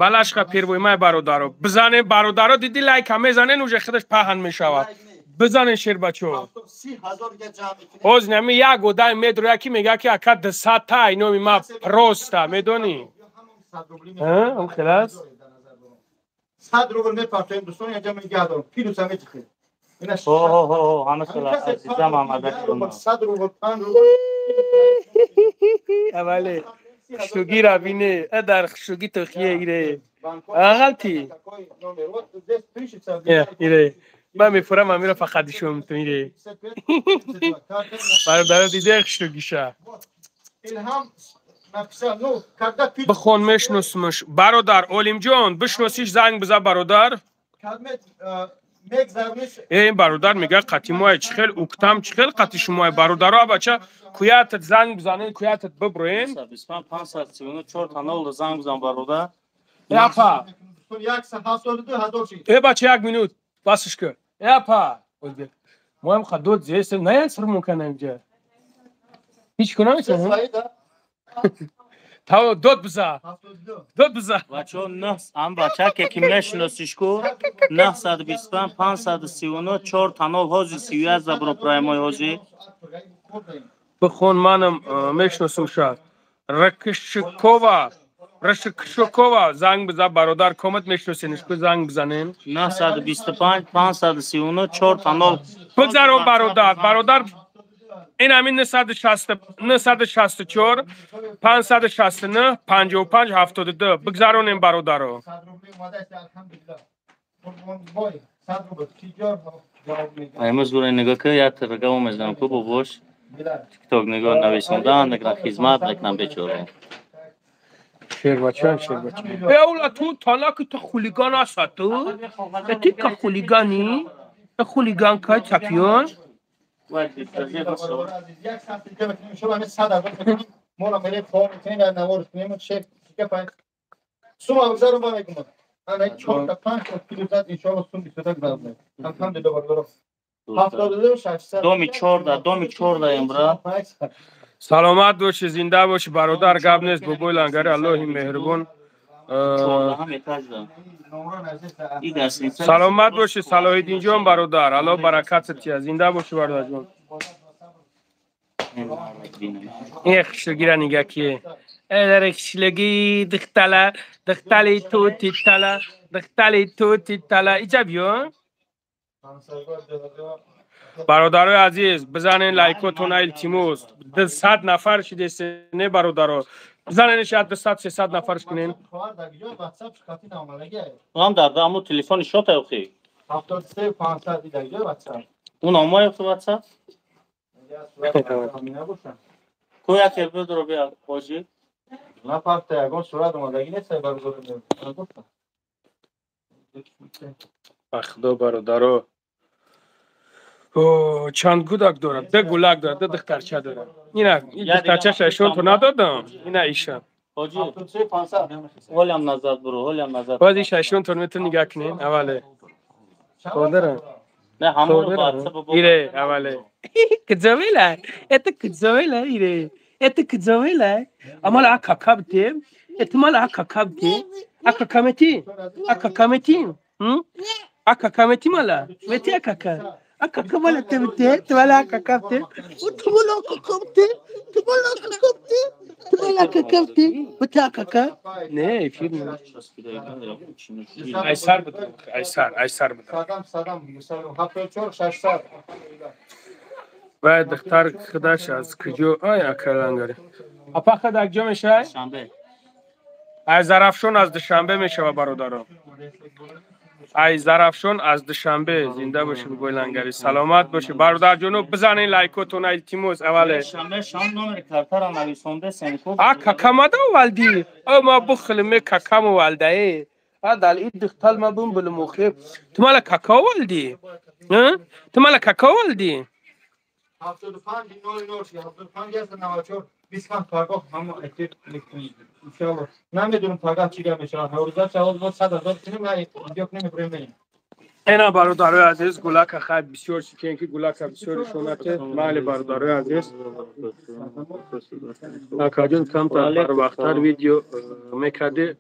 Балашиха Первомай бародаро. Бизанен бародаро, диди лайка мезанен уже худаш паҳн мешавад. Бизанен шербачо. Ҳозир нами як одам медро яки мега ки ака 200 та иноми ма просто медонӣ? Ҳа, ам хелас?
100 рубл мепартоем дӯстон, инҷа мегӯ дорам. Плюс ҳаме чихел.
Хо хо хо, ҳама хела азизам Мамадали.
100 рубл, 5 рубл.
Авале. Хушугира бине, дар хушуги тохие ире. Ағалти. Ире. Ман мефурам амира фақат ишом ту ире. Бародаро диде хушугиша. Бихон мешносмаш. Бародар Олимҷон, бишносиш занг биза бародар. Э ин бародар мега қати моя чихел уктам чихел қати шумоя бародаро абача куятат занг бизанен куятат биброен.
25 534 та занг бизан бародар.
Э апа. Э бача як минут басиш ку. Э апа. Моям хадод зесем наян сирмон канам ҷа. Ҳеч кунам Та дод биза. Дод биза.
Бачо 9 ам бача ки мешносиш ку 925 539 4 та 0 ҳози 31 за бро праймой ҳози.
Бихон манам мешносум ша. Ракшикова, Рашикшикова занг биза бародар комат мешносениш ку занг бизанен.
925 539 4 та 0.
Бигзарон бародар, бародар ин ҳамин 964 569 55 72 бигзаронем бародаро.
Аймаз гура нигоҳ ки як рага мезанам ку бобош тикток нигоҳ нависондан мекунам хизмат мекунам бечора.
Шербачан шербачан. Э ула ту танаки ту хулиган аст ту? Э ти ка хулигани? Э хулиган кай чапион?
Доми чорда, доми чорда имра.
Саломат боши, зинда боши бародар, гап нест бобои лангари Аллоҳи меҳрубон. Саломат боши Салоҳиддинҷон бародар, Аллоҳ баракатат тия, зинда боши бародарҷон. Ин хушугира нига кие. Э дар хушуги духтала, духтали тути тала, духтали тути тала. Иҷа биё. Бародарои азиз, бизанен лайкотона илтимос. 200 нафар шидесе не бародаро. Бизанен шояд 200-300 нафар кунен.
Ам дар даму телефони шота охи.
73 500 дига WhatsApp.
Он омай охи WhatsApp? Куя ке бидро бия хоҷи?
На парта ягон сурат омадагӣ нест бародаро.
Ба худо бародаро. Чанд гудак дорад? Ду гулак дорад, ду духтарча дорад. Ина духтарчаша ишонтон надодам. Ина иша.
Ҳоҷи, ҳолям назад буро, ҳолям назад.
Боз иша ишонтон метон нигаҳ кунен. Аввале. Қодира.
Не, ҳамонро WhatsApp.
Ире, аввале. Кзовела. Это кзовела, ире. Это кзовела. Амала акакабте. Это мала акакабте. Акакамети. Акакамети. Акакамети мала. Мети акака. Акака мала темте, твала акакабте. Утмала акакабте. Твала акакабте. Твала акакабте. Бата акака. Не, эфир не. Айсар буда. Айсар, айсар буда.
Садам, садам, 74 600.
Вай духтар худаш аз куҷо? Ай акалангари. Апа худ аз куҷо мешавад?
Душанбе.
Ай Зарафшон аз Душанбе мешавад бародаро. Ай Зарафшон аз Душанбе. Зинда бошед бойлангари. Саломат бошед бародарҷоно, бизанед лайкотон илтимос аввале.
Шанбе шам номери картара нависонде сенко.
А какамада валди. А ма бухли ме какам валдае. А дал и духтал ма бум булмухе. Ту мала какао валди? Ту мала какао валди?
75 00 75 94 25 пагоҳ ҳама эфир мекунем. Иншоаллоҳ. Намедонам пагоҳ чӣ гап мешавад. Ҳаррӯза чавоз бо 100 ҳазор кунем, на видео кунем, мебурем.
Эна бародарои азиз, гулака хай бисёр чикен ки гулака бисёр ишонате. Майли бародарои азиз. Акаҷон камтар барвақттар видео мекарди.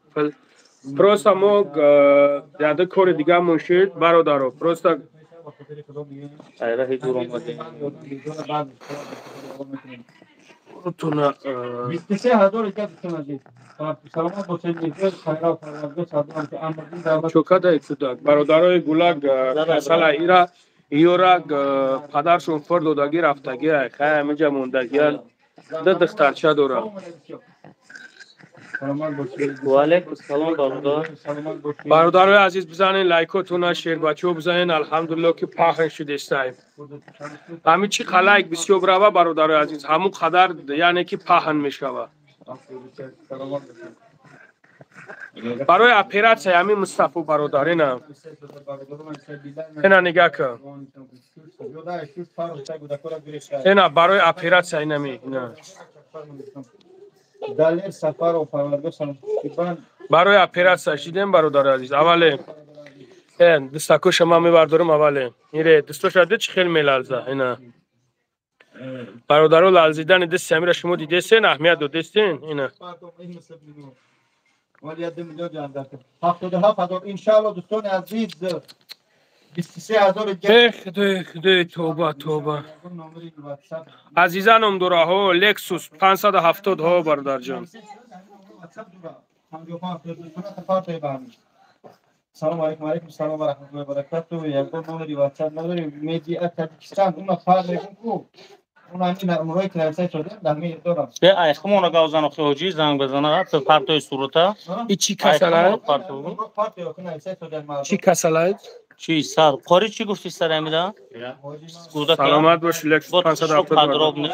Просто мо яда кори дигамон шуд бародаро. Просто
Айраҳи дур омадем.
Туна
23000 дигар дӯстон азиз. Саломат бошед, хайра парвардигор сардорам ки амрдин давлат.
Чокадай кудак. Бародарои гулак касала ира ёра падаршон фор додагӣ рафтагӣ ай хай ҳаминҷа мондагӣ. Ду духтарча дорам.
Саломат бошед.
Ва алайкум салом бародар.
Саломат бошед.
Бародарои азиз бизанед лайкотона, шербачаҳо бизанед. Алҳамдулиллоҳ ки пахн шудестаем. Ҳамин чӣ лайк бисёр рава бародарои азиз, ҳамун қадар яъне ки паҳн мешавад. Барои оператсия ҳамин Мустафо бародар ина. Ина нигаҳ кун. Ина барои оператсия инами ина.
Далер Сафаров парвардигор саломат.
Барои оператсия шидем бародари азиз. Аввале дастакоша ман мебардорам аввале. Ире дастошa ди чӣ хел мелалза ина. Бародаро лалзидани дасти ҳамира шумо дидесен, аҳамият додестен ина.
ولی 2 میلیون جان در 77000 انشالله دوستان عزیز 23000
دیگه. خدای خدای توبه توبه. азизанам дораҳо Lexus 570 ҳо бародарҷон.
سلام علیکم علیکم سلام و رحمت الله و برکاته. یک بار نمبر واتساپ نداریم میدیا تاجیکستان اون فرق میکنه کو اون همین نمرای که نوشته شده در می دارم.
Бе ай хумона гавзан охи ҳоҷи занг бизана партои сурата.
И чӣ касала? Чӣ касала?
Чӣ сар? Қори чӣ гуфти сар амида?
Саломат бош Lexus 570
подробно.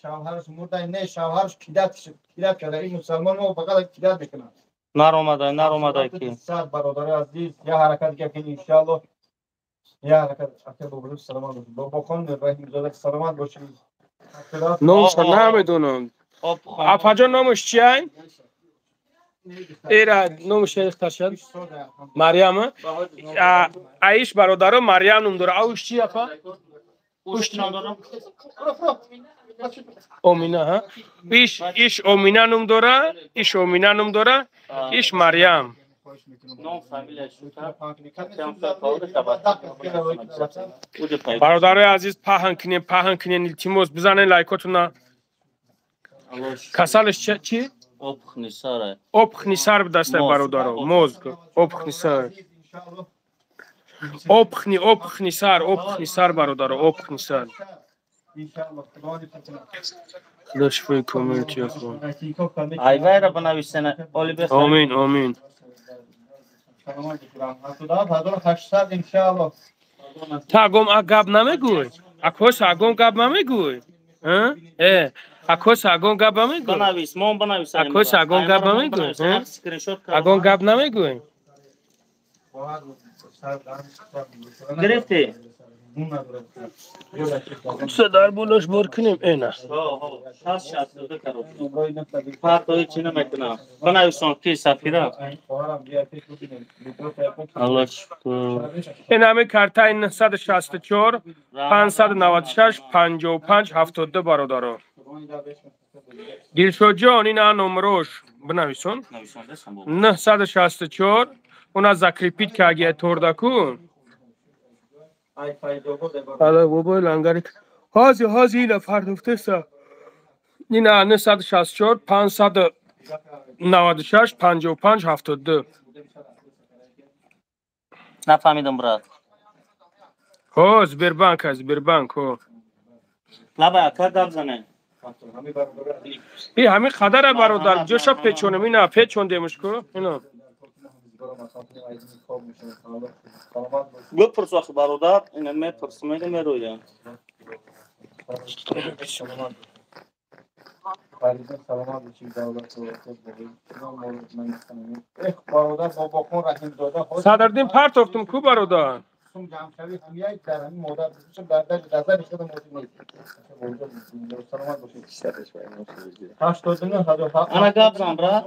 شوهرش مرده نه شوهرش کیدت کیدت کرده این مسلمان ما فقط کیدت میکنن.
наромадай наромадай ки
صد برادر عزیز یه حرکت که ان شاء الله یه حرکت اکه بابا سلامت باش بابا خان رحیم زاده سلامت باشید.
номش نمیدونم. اپا номش چیه؟ ایرا номش اختار شد مریم. ایش برادرو مریم نوم داره. اوش چی اپا؟ اوش
نام داره
اومینا ها. ایش ایش اومینا نوم داره، ایش اومینا نوم داره، ایش مریم. برادرای عزیز پهن کنین پهن کنین илтимос бизанен лайкотуна. касалش چی؟
опухни сар.
опухни сар بدسته برادرو. мозг опухни сар. опухни опухни сар опухни сар бародаро опухни сар. خدا شفای کامل تیا کن.
ای وای را بنویسن.
آمین آمین. تا اگم گپ نمیگوی. اکوس اگم گپ نمیگوی. ها؟ اکوس اگم گپ نمیگوی.
بنویس مام بنویس.
اکوس اگم گپ نمیگوی. اگم گپ نمیگوی.
گرفتی؟
Дар болош бор кунем эна.
Партои чӣ намекунам. Бинависон ки Сафира. Аллоҳ шукр.
Ин ҳамин картаи 964 596 55 72 бародаро. Дилшодҷон, ина номрош бинависон. 964 уна закрепить кагия тордаку. Ала бобой лангарик. Ҳози ҳози ина фардуфтеса. Ина 964 596 55 72.
Нафаҳмидам, брат.
Ҳо, Сбербанк, Сбербанк, ҳо.
Лаба ака гап занем.
И ҳамин қадара бародар, ҷоша печонем, ина печондемш ку, ина.
Бипурс охи бародар, ина мепурсам, мега мероям.
Садриддин партофтум ку бародар.
Ана гап зан, брат.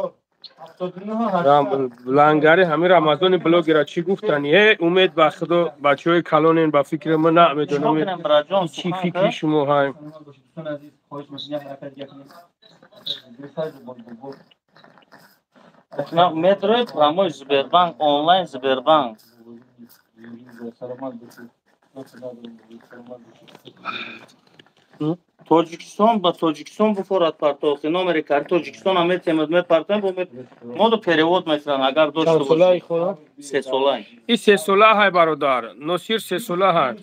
Лангари ҳамин рамазони блогера чӣ гуфтани? Э, умед ба худо, бачаҳои калонен, ба фикри ман намедонам чӣ фикри шумо ҳаем.
Метрои прямой Сбербанк, онлайн Сбербанк. Тоҷикистон ба Тоҷикистон буфорад партохти номери карти Тоҷикистон ҳам метемад, мепартоем, моду перевод мекунанд, агар дошта бошед. Сесола.
И сесола ҳай бародар, Носир сесола ҳай.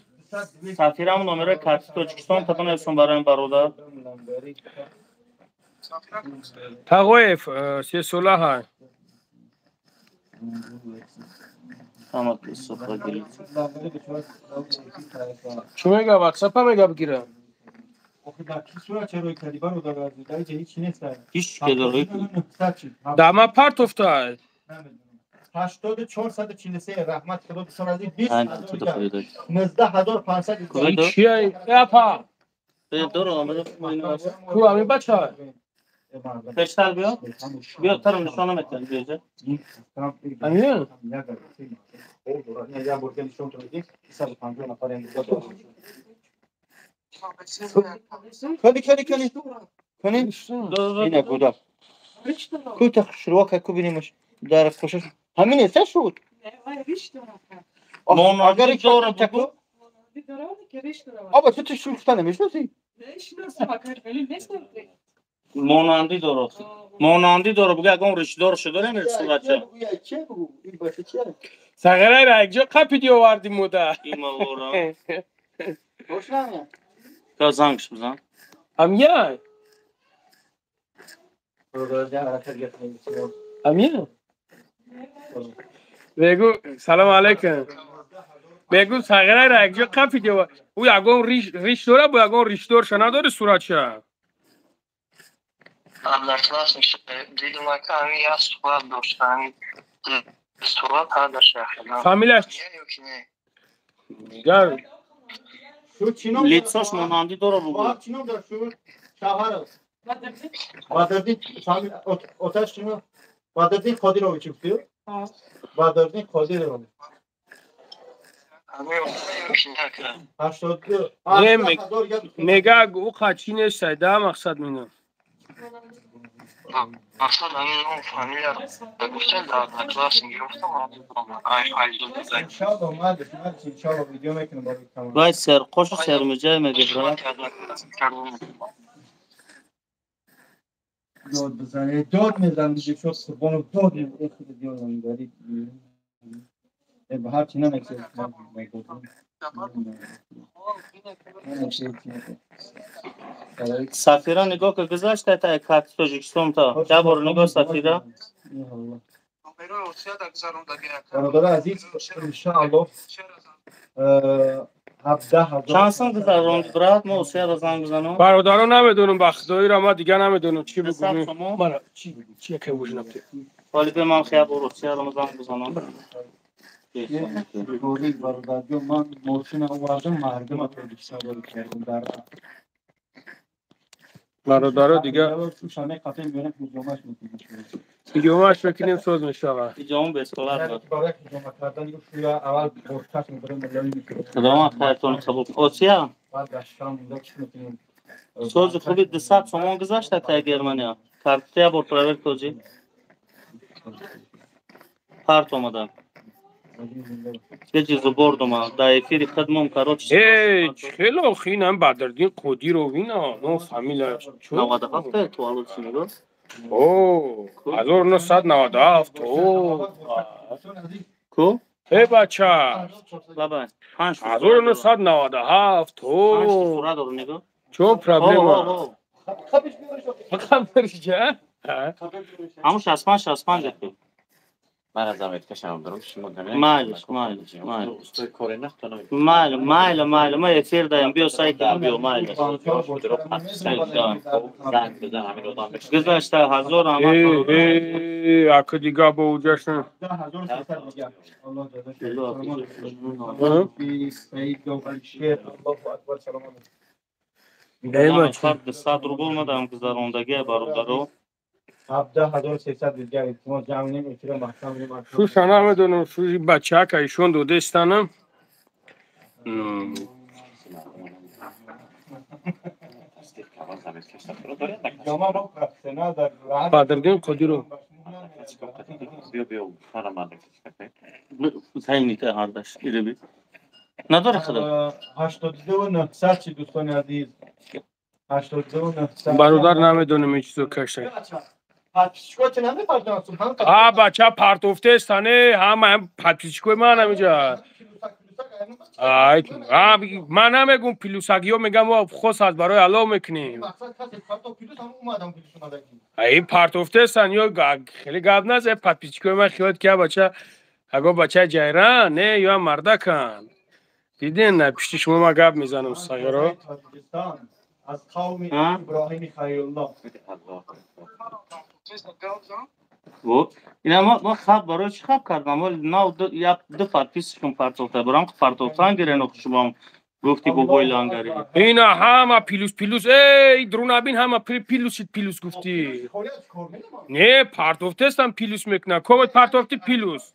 Сафирам номери карти Тоҷикистон кадом эсон бароем бародар?
Тағоев сесола ҳай. Чӣ мега ватсапа мега бигира? Дама партофта.
8443 раҳмат худо дӯстон азиз 20000 19500.
Чия? Апа. Ку ҳамин бача?
Пештар биё. Биё тарам нишона метавонӣ биёҷа.
Амин?
Кани кани кани. Кани? Ина гуда. Ку та хушрӯ ку бинемаш. Дар хушаш. Ҳамин нест шуд?
Агар дора бугу.
Аба ту ту шуфта намешносӣ?
Монандӣ дора. Монандӣ дора бугу ягон ришдор шуда намер сурача.
Сағирайра якҷо қапиди оварди муда.
Ималора. Та зангш бизан.
Амия? Амия? Бегу салом алейкум. Бегу сағирайра якҷо қапиди оварди. Ӯ ягон риш дора, бо ягон ришдорша надори сурача. Фамилияш дигар
лицош монандӣ дора бугу.
Бадриддин Қодирович гуфтӣ? Бадриддин Қодирович.
Мега ӯ қачи нестай да мақсад мина.
Вай серқошу сермуҷай мегирад.
Дод бизанед, дод мезанам, шуд қурбону дод мезанам. Ҳарчи намексед.
Сафира нигоҳ ки гузашта та карти Тоҷикистон та. Я бор нигоҳ Сафира.
Бародари азиз, иншааллоҳ 17000
чанд сум гузаронд брат? Мо Осияро занг бизанам.
Бародаро намедонам, ба худоиро ма дигар намедонам чӣ бигӯем. Мара чӣ чӣ яке вуҷнабте.
Вале бе ман хия бор Осияро занг бизанам.
Ман мошина овардам, мардума Тоҷикистон кардам дар
бародаро дига ҳиҷомаш мекунем, соз мешавад.
Ҳиҷом бесплатно. Худованд хайртон қабул. Осия сози хуби 200 сомон гузашта та Германия. Картия бор проверь тоҷи. Парт омада. Че чизу бурдума. Да эфири хидмом короче.
Эй, хело хинам Бадрдин Қодиров ина, но фамилия.
97 таваллуд шуд.
О, 1997. О.
Ку?
Эй бача.
Лаба.
1997. О.
Сурат дору нигоҳ.
Чо проблема? Хабиш,
ҳамун 65 65 ку.
Ман аз заметкашам дорам, шумо
Майлиш, майлиш, майлиш.
Устои кори нахтонам.
Майли, майли, майли, ма эфир даем, биё сайти биё, майли.
Занг бизан, ҳамин одам беш.
Гузашта ҳазор ама.
Э, ака дига бо уҷашна.
Сад рубл мадам гузарондагия бародаро.
17300 дигар илтимос ҷамъ нем, эфира маҳкам нем.
Шуша намедонам, шуши бачака ишон додаистанам. Бадриддин Қодиров.
Биё, биё, фара
Сайнита ҳардаш ириби. Надора худо.
82900 чи, дӯстони азиз. 82900.
Бародар, намедонам ин чизо кашта. А бача партофтестане, ҳама подписчикои ман ҳамиҷа. Ай, ман намегум плюсагиё, мегам хос аз барои алло мекунем. Ин партофтестан ё хеле гап назе, подписчикои ман хиёлат ки бача аго бачаи ҷайран не ё мардакан. Диден, на пишти шумо ма гап мезанам, сағиро.
Аз қавми Иброҳими Халилуллоҳ.
Ина ма хаб барои чӣ хаб кардам? Вале нав як ду подписчикам партофта. Барам партофтан гирен, шумам гуфти бобои лангари.
Ина ҳама плюс плюс, эй друнабин, ҳама плюсит плюс гуфти. Не, партофтестам плюс мекуна. Комет партофти плюс.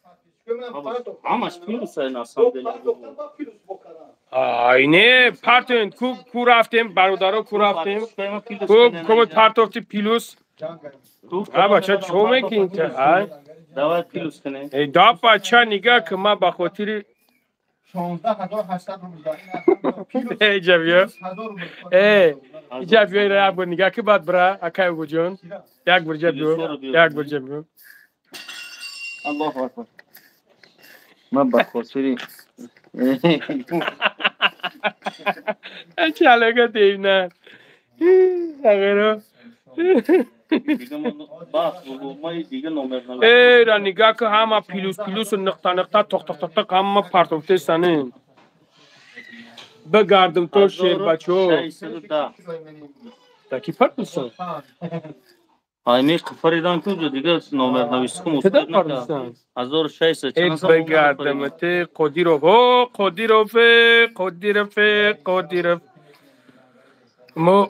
Ҳамаш плюс на самом деле.
Ай не, партоен, ку ку рафтем, бародаро, ку рафтем. Ку комет партофти плюс. А бача чо мекунӣ та? Ай.
Давай плюс кунем.
Эй да бача, нигаҳ ки ма ба хотири
16800 рубл.
Эй ҷа биё. Эй, иҷа биё, ира як бор нигаҳ ки, баъд бира, акай Угуҷон. Як бор ҷа биё. Як бор ҷа биё.
Аллоҳу акбар. Ман ба хотири
Чӣ алоқа дейна? Сағиро. Эй, ра нигаҳ ки, ҳама плюс плюсу нуқта нуқта, тоқ тоқ тоқ тоқ, ҳама партофтестанем. Бигардим то шербачо. Таки партофтан?
Айни фаридан куҷо дига номер нависку.
Кида партофтан?
1600.
Эй бигардим те Қодиров. О, Қодиров, Қодиров, Қодиров. Мо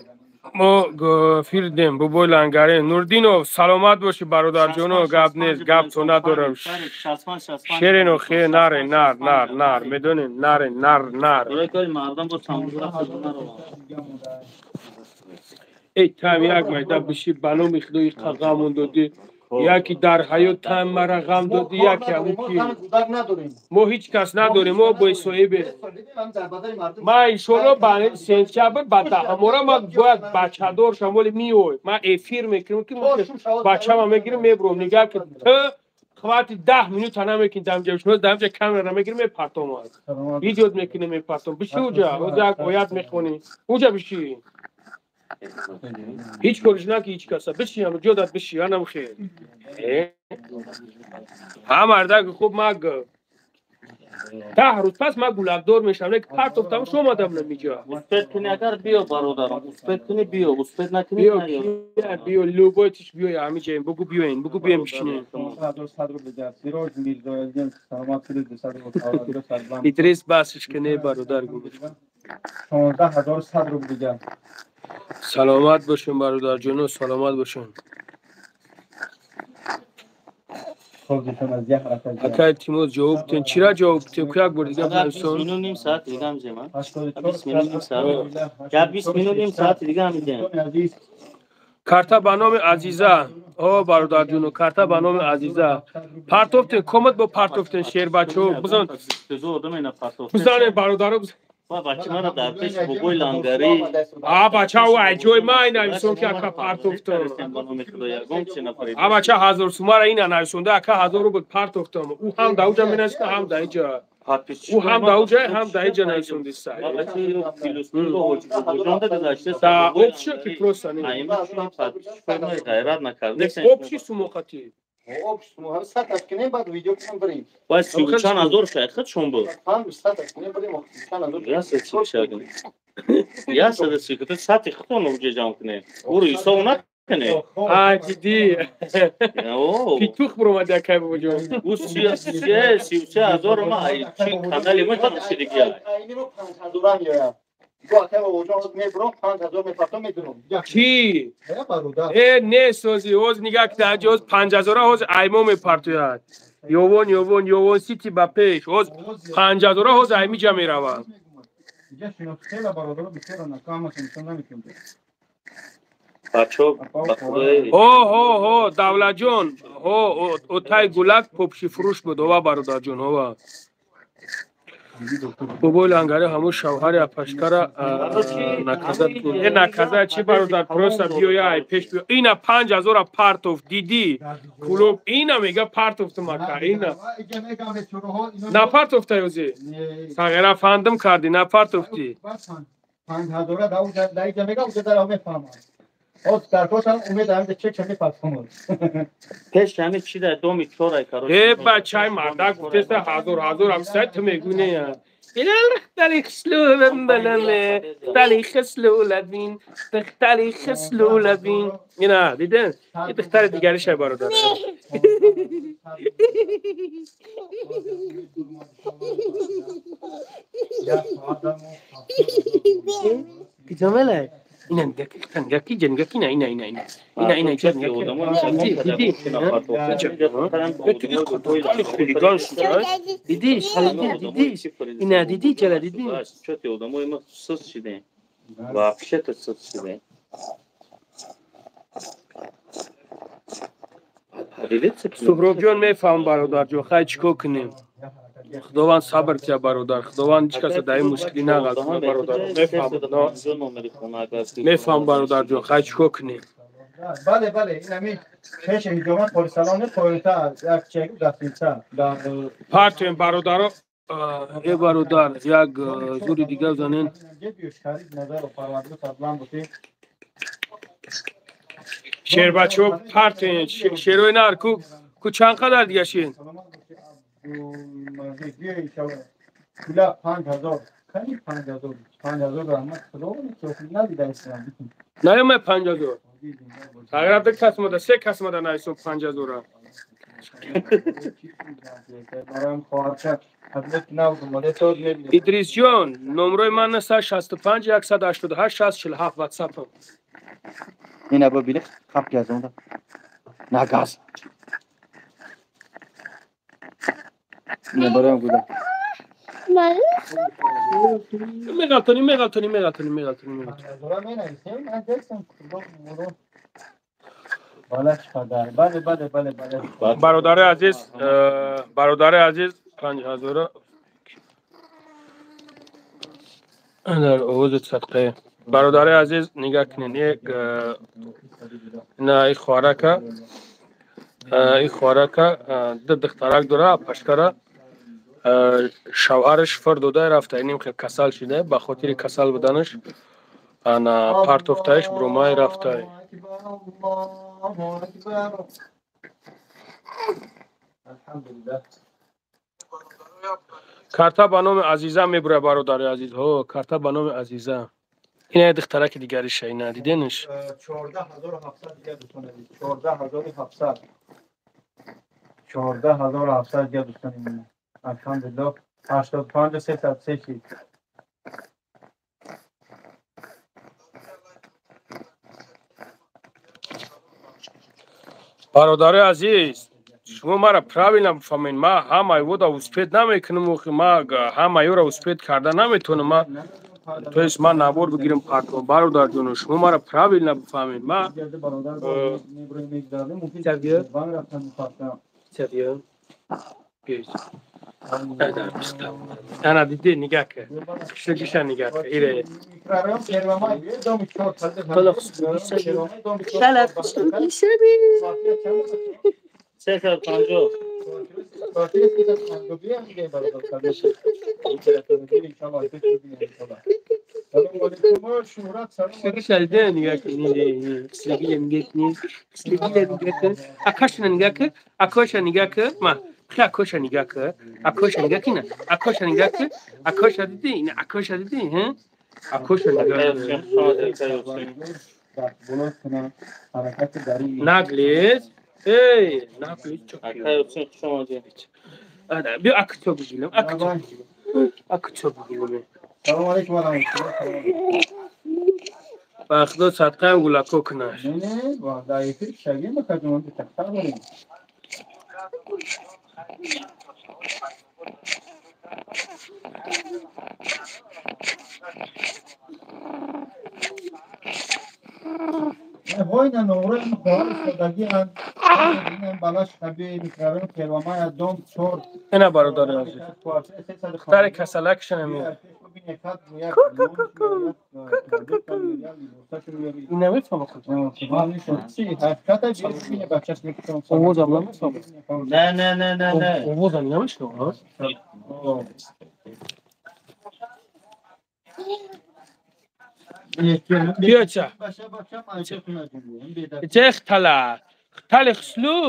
фирдем бобои лангаре. Нурдинов, саломат бошӣ, бародарҷоно, гап нест, гап то надорам. Шерино хе наре, нар нар нар, медонем, наре, нар нар. Эй там як майда биши, ба номи худои ғамон додӣ, яки дар ҳаёт там мара ғам додӣ, яки ҳамун ки мо ҳеҷ кас надорем, мо бесоҳибе. Ма иншоалло ба сентябр ба даҳамора ма бояд бачадор шам, вале миёй. Ма эфир мекунем ки бачама мегирем, мебуром. Нигаҳ ки, ту хвати 10 минута намекунӣ дамҷа, шумо дамҷа камера мегирем, мепартом, видеот мекунем, мепартом. Биши уҷа, як оят мехонӣ, уҷа биши. Ҳеҷ кориш наки ҳеҷ каса. Биши ҳам ҷодат, биши анам хел. Ҳа мардак хуб маг. 10 рӯз пас ман гулакдор мешавам. Не партофтам шумо омадам намиҷа.
Успет кунӣ агар биё бародарам, успет кунӣ биё, успет накунӣ
биё. Биё любой тиш биё ҳамиҷаем. Бугу биёин, бугу биёин бишинем. Идрис басш ки не бародар гу.
16100 рубл дигар.
Саломат бошем бародарҷоно, саломат бошем. Акай Тимур ҷавоб тен. Чира ҷавоб тен? Як бор дига бинависон.
20 минут ним саат дига ҳам зема. 20 минут ним саат. Я 20 минут ним саат дига ҳам зем.
Карта ба номи Азиза. О бародарҷоно, карта ба номи Азиза. Партофтен, комат бо партофтен шербачо. Бизан. Бизанен бародаро.
Ба бача мара дар пеш бобои лангари.
А бача у ай ҷои ма ина нависон ки ака партофтам. А бача 1000 сумара ина нависонда ака 1000 рубл партофтам. У ҳам да уҷа менависонда, ҳам да иҷа. У ҳам да уҷа, ҳам да иҷа нависондиса. Да общий ки просто не.
Ғайрат накард.
Общий сумоқати.
Общий сумоқати 100 аз кинем баъд видео кунем барем.
Баъд 30 чанд ҳазор шайд хад шон буд.
500 аз кинем барем, чанд ҳазор.
Я сад Я сад си ки сати худтон уҷа ҷамъ кунем. Уро ҳисоб накунем.
А ҷиддӣ. Питух буромад акай бобоҷон.
У 33 ҳазор ма чи канали ма хад ши дига.
Айни мо 5000 ам меояд. Бо акай бобоҷон ҳоз мебурам 5000 мепартом медурам.
Ки? Э не сози, ҳоз нигаҳ ки даҷа ҳоз 5000 ҳоз аймо мепартояд. Ёвон ёвон ёвон сити ба пеш. Ҳоз 5000 ҳоз аймиҷа меравад. Ҳо ҳо ҳо Давлатҷон, ҳо отай гулак попши фурӯш буд, ова бародарҷон, ова. Бобои лангари ҳамун шавҳари апашкара наказа кун. Э наказа чи бародар, просто биёя ай пеш биё. Ина 5000 партоф дидӣ. Клуб ина мега партофтум ака, ина. Напартофта ёзи. Сағира фандым кардӣ, напартофтӣ.
5000 да уҷа да иҷа мега уҷа дар мефаҳмам. Оз даркошам умед ҳамида чек чами пасхонад.
Пеш ҳами чи дар доми чорай короче.
Э бачаи мардак гуфтеста ҳазор ҳазор ҳам сай ту мегӯ не. Дали хислулабин, дали хислулабин, дали хислулабин. Ина диден? Ин духтари дигари шай бародар. Киҷамелай? Ина нигоҳ ки нигоҳ ки ина ина ина ина ина ина ина диди хулиган шуд диди диди ина диди чала диди
чоти одамои ма сус шидем вообще-то сус шидем.
Суҳробҷон мефаҳм бародарҷон, хай чӣ кор кунем? Худованд сабр тия бародар. Худованд ҳеҷ каса дар ин мушкилӣ нағалтона бародар. Мефаҳм, мефаҳм бародарҷон, хай чӣ кор кунем?
Бале, бале, ин ҳамин пеш ҳиҷомат Қорисалом поёнта як чек дастинча.
Партем бародаро, э бародар, як зури дигар занен. Шербачо партем, шерои нар ку ку чанд қадар дига шин?
Кула 5000 кани 5000 5000 раҳмат худо надида истам.
Наёмай 5000. Тағйират ду кас мода, се кас мода нависо 5000. Идрисҷон, номрои ман 965 188 647 WhatsApp.
Ина бибинед, хап газонда. Нагаз. Бароям гуда.
Меғалтонӣ, меғалтонӣ, меғалтонӣ, меғалтонӣ, меғалтонӣ. Бародари азиз, бародари азиз, 5000 дар овози садқае. Бародари азиз, нигаҳ кунед, як ина и хорака, и хорака ду духтарак дора, пашкара шавҳараш фир дода рафта, иним хел касал шида, ба хотири касал буданаш ана партофтаиш бромай рафта. Карта ба номи Азиза мебура, бародари азиз. Ҳо, карта ба номи Азиза. Ина духтараки дигариша, ина диденш?
14700 дига, дӯстон азиз. 14700. 14700 дига, дӯстон азиз. Алҳамдулиллоҳ, 85 303 шид.
Бародари азиз, шумо мара правильно бифаҳмед. Ма ҳамаи вода успеть намекунам, охи ма ҳамаи ёро успеть карда наметавонам. Ма, то есть, ман навор бигирам партом, бародарҷоно, шумо мара правильно бифаҳмед. Ма
Чабиё?
Чабиё? Ана диди, нигаҳ ка. Хишлигиша нигаҳ ка. Ире. Ҳоло хислугишаби.
350.
Хислугиша диди, нигаҳ ка. Хислугиша нигаҳ кни. Хислугиша нигаҳ ка. Акаша нигаҳ ка. Акаша нигаҳ ка. Ма хи акоша нигаҳ ка. Акоша нигаҳ кина. Акоша нигаҳ ка. Акоша диди, ина акоша диди, ҳа? Акоша нигаҳ ка. Наглец. Эй, наглец чо?
Акай Ҳусейн, хуш омадед.
Биё, акчо бигирем, акчо бигирем. Акчо бигирем.
Салом алейкум ва раҳматуллоҳ.
Ба худо садқаам гулако кунаш.
Не, не, ва дар эфир шагем ба каҷумон тахтар дорем. Война новори хоҳар истодагианд. Инам балаш хаби микрорайон Первомая, дом 4.
Ина, бародари азиз. Духтари касалакша нами. Ин намефаҳма худ. Овозам намефаҳма.
Не, не, не, не, не.
Овозам намешнава? Биё ча. Чех тала. Тали хслу.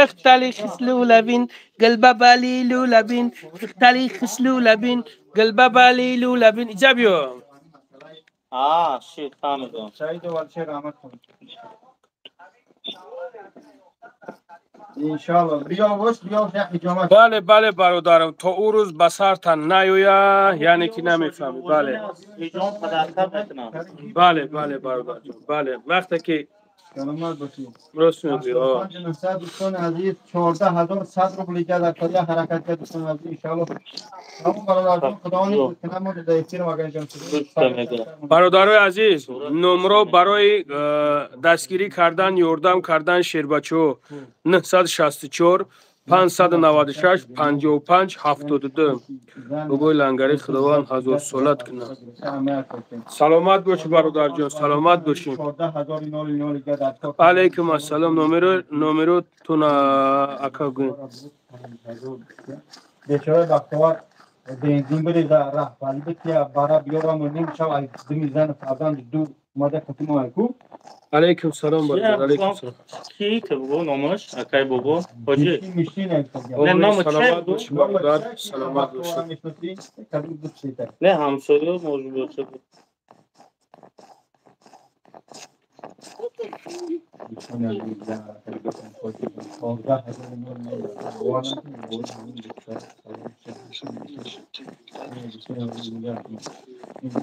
Эхтали хслу лабин, قلبا باليلو لبين، اختلي خسلو لبين، قلبا باليلو لبين. иҷа биё.
А, шит, фаҳмидам.
Саидо Валшер, раҳмат кун. Иншалло. Биё бош, биё як ҳиҷомат.
Бале, бале, бародарам, то ӯ рӯз ба сартан наёя, яъне ки намефаҳмӣ, бале.
Ҳиҷом падартар мекунам.
Бале, бале, бародарҷон, бале, вақте ки
Саломат бошед.
Рост мегӯӣ, о.
900, дӯстони азиз, 14100 рубл дар калия ҳаракат кард, дӯстони азиз, иншалло. Тамом, бародарҷон, Худо кунад мо дар эфир маган ҷон.
Бародарои азиз, номро барои дастгирӣ кардан, ёрдам кардан, шербачаҳо, 964 596 55 72. Бобои лангари, Худованд ҳазорсолат кунад. Саломат бошӣ, бародарҷон, саломат бошӣ. Алайкум ассалом. Номеротуна, ака, гӯ.
Бечора бахтовар бензин биреза, раҳбарӣ бития, бара биёрам, ним шав аз дими зан фарзанд ду омада катимо айку.
Алайкум салом, бародар, алайкум салом.
Ки ки бобо номаш, акай бобо, ҳоҷи?
Мишин.
Не, номо чӣ?
Саломат бошӣ, бародар, саломат бошӣ.
Не, ҳамсоя может бошад.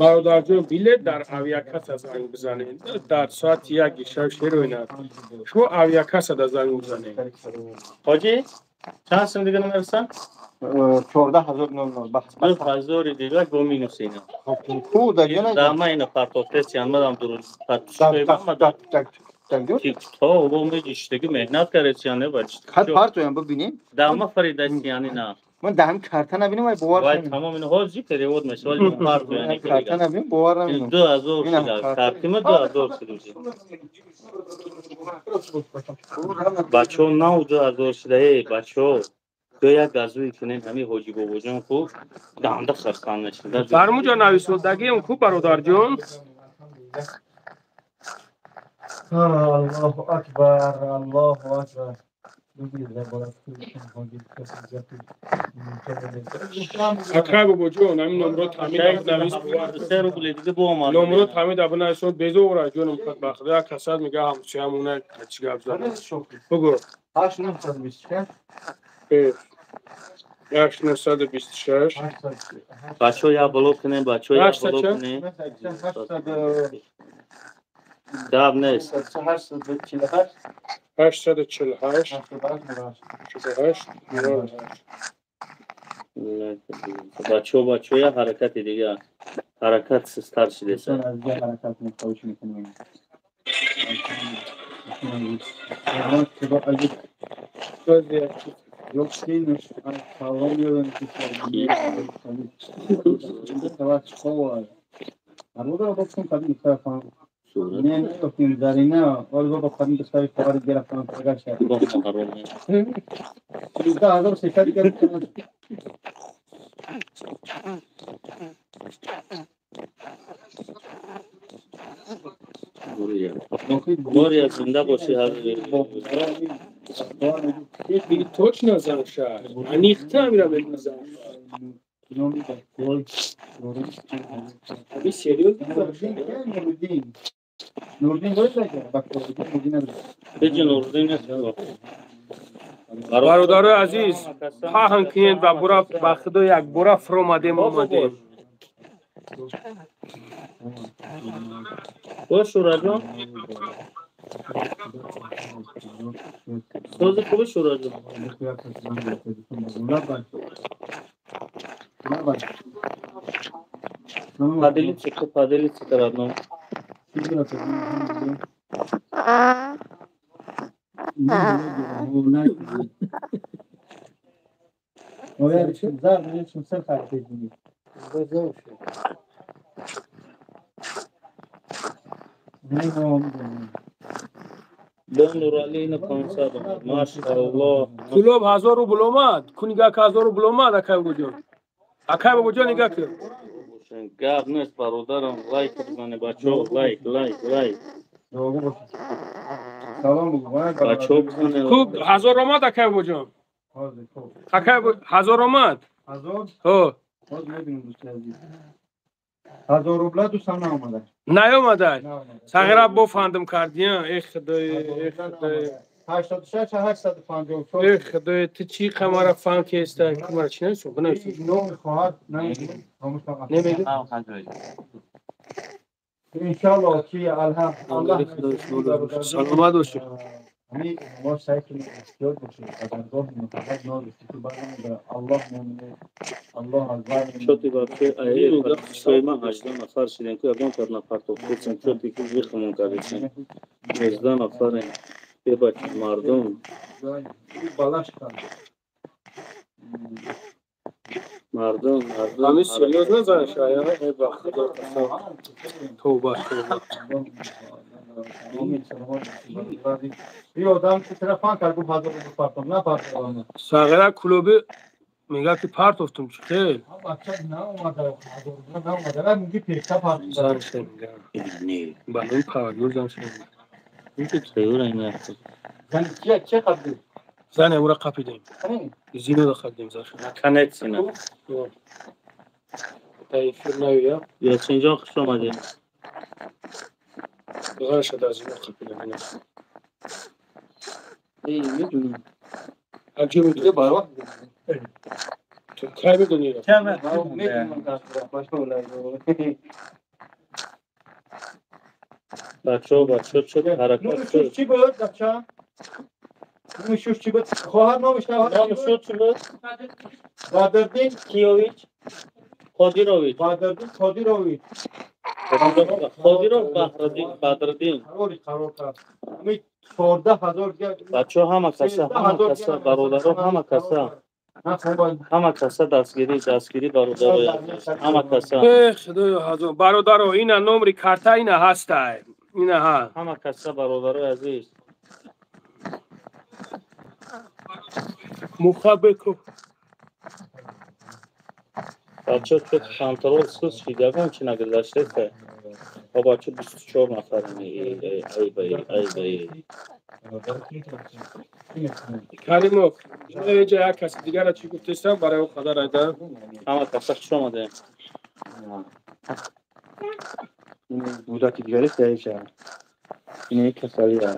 Бародарҷон, билет дар авиакасса занг бизанед дар соати 1-и шаб. Шероина, шумо авиакассада занг бизанед.
Ҳоҷи, чанд сум дига намерасанд?
14000.
2000 дига бо минус ина.
Ку дар
Дама ина партофтесиян мадам дуруст. То бо меҷиштаги меҳнат кардесиян не бач.
Хат партоям бибинем.
Дама фаридасиян ина.
Ман даҳам карта набинам, вай бовар.
Вай тамом, ина ҳоҷи перевод мешавад, партоян.
Карта набинам, бовар намекунам.
2000 шуда. Картима 2000 шуда. Бачаҳо, нав 2000 шуда, эй бачаҳо. Ё як газуи кунем, ҳами ҳоҷи бобоҷон ку данда хастан мешуда.
Фармуҷо, нависондагиам ку, бародарҷон.
Аллоҳу акбар, Аллоҳу акбар.
Акай бобоҷон, ҳамин номро таъмин навис. Номро таъмин абнайсон безора ҷонум ба худо як касад мега ҳамсоямона чӣ гап зад. Бугу.
8926
8926.
Бачо я блок кунем, бачо я блок кунем. Гап нест.
848
848 48 98.
Бачо, бачо я ҳаракати дига. Ҳаракат систар шидеса.
Не, не, Зарина, Ольга با خانم بسیاری خبر گرفتن پرگشت. 13300 گرفتن.
Боря, зинда боши.
Точно зан шаҳр. Аниқта амира мегӯ зан. Аби серьёзно?
Нурдин доред?
Беҷи Нурдин нест.
Бародарои азиз, паҳн кунед ва бура ба худо як бора фуромадем омадем.
Бош Шураҷон. Сози хуби Шураҷон. Поделиться, поделиться родном.
Кулоб 1000 рубл омад, кунигак 1000 рубл омад, акай бобоҷон. Акай бобоҷон нигоҳ кун.
Гап нест бародарам, лайк бизанед бачаҳо, лайк, лайк, лайк.
Салом
бачаҳо бизанед.
Хуб, 1000 омад акай бобоҷон. Акай 1000 омад.
1000?
Ҳо.
Боз мебинем дӯсти азиз. 1000 рубла дӯстам наомада.
Наомада. Сағира бофандам кардиям. Эй худои, эй худои.
86 854.
Эй худои, ту чӣ қамара фан кеста? Кумара чӣ нависум? Бинависум.
Номи хоҳар
намегӯ.
Иншаллоҳ ки алҳамд Аллоҳ
саломат бошед.
Мо саъй кунем эҳтиёт бошем ва даргоҳи муҳаббат ноз истифода Аллоҳ мемонед. Аллоҳ акбар.
Чоти вообще ай ма 18 нафар шидем ку ягон кар напартофтем чоти ки вихмон кардем. 19 нафарем. Бебач мардум. Мардум, мардум.
Ами серьёзно занша, я эй ба худо қасам. Тавба, тавба. Сағира клуби мега ки партофтум чӣ хел? Ба ном павагӯр зан шуда. Зан амура қапидем. Зино да қапидем зан шуда.
Наконец сина.
Та эфир навия.
Ясинҷон хуш омадед.
Зан шуда зино қапидем.
Эй, медунам.
Аҷиб мегӯяд баро. Ту кай медонӣ?
Бачаҳо, бачаҳо, чӣ ҳаракат шуд?
Чӣ буд, бача? Номи шуш чӣ буд? Хоҳар номи шавҳар
номи шуд чӣ буд?
Бадрдин
Киёвич Қодирович.
Бадрдин Қодирович.
Қодиров Баҳриддин Бадриддин.
Қарори қарор кард. Ами 14000
бачаҳо ҳама каса, ҳама каса, бародаро ҳама каса. Ҳама каса дастгирӣ, дастгирӣ бародаро, ҳама каса.
Э худоё ҳазор бародаро, ина номри карта ина ҳастай. Ина ҳа.
Ҳама каса бародарои азиз.
Мухаббеко.
Бачаҳо чо контрол сус шид, ягон чи нагузаштеса. Ба бачаҳо 24 нафар. Ай бай, ай бай.
Каримов, инҷа як каси дигара чӣ гуфтестам барои ӯ қадар айда.
Ҳама каса хуш омадем.
Муддати дигарест даиша. Ин касалия.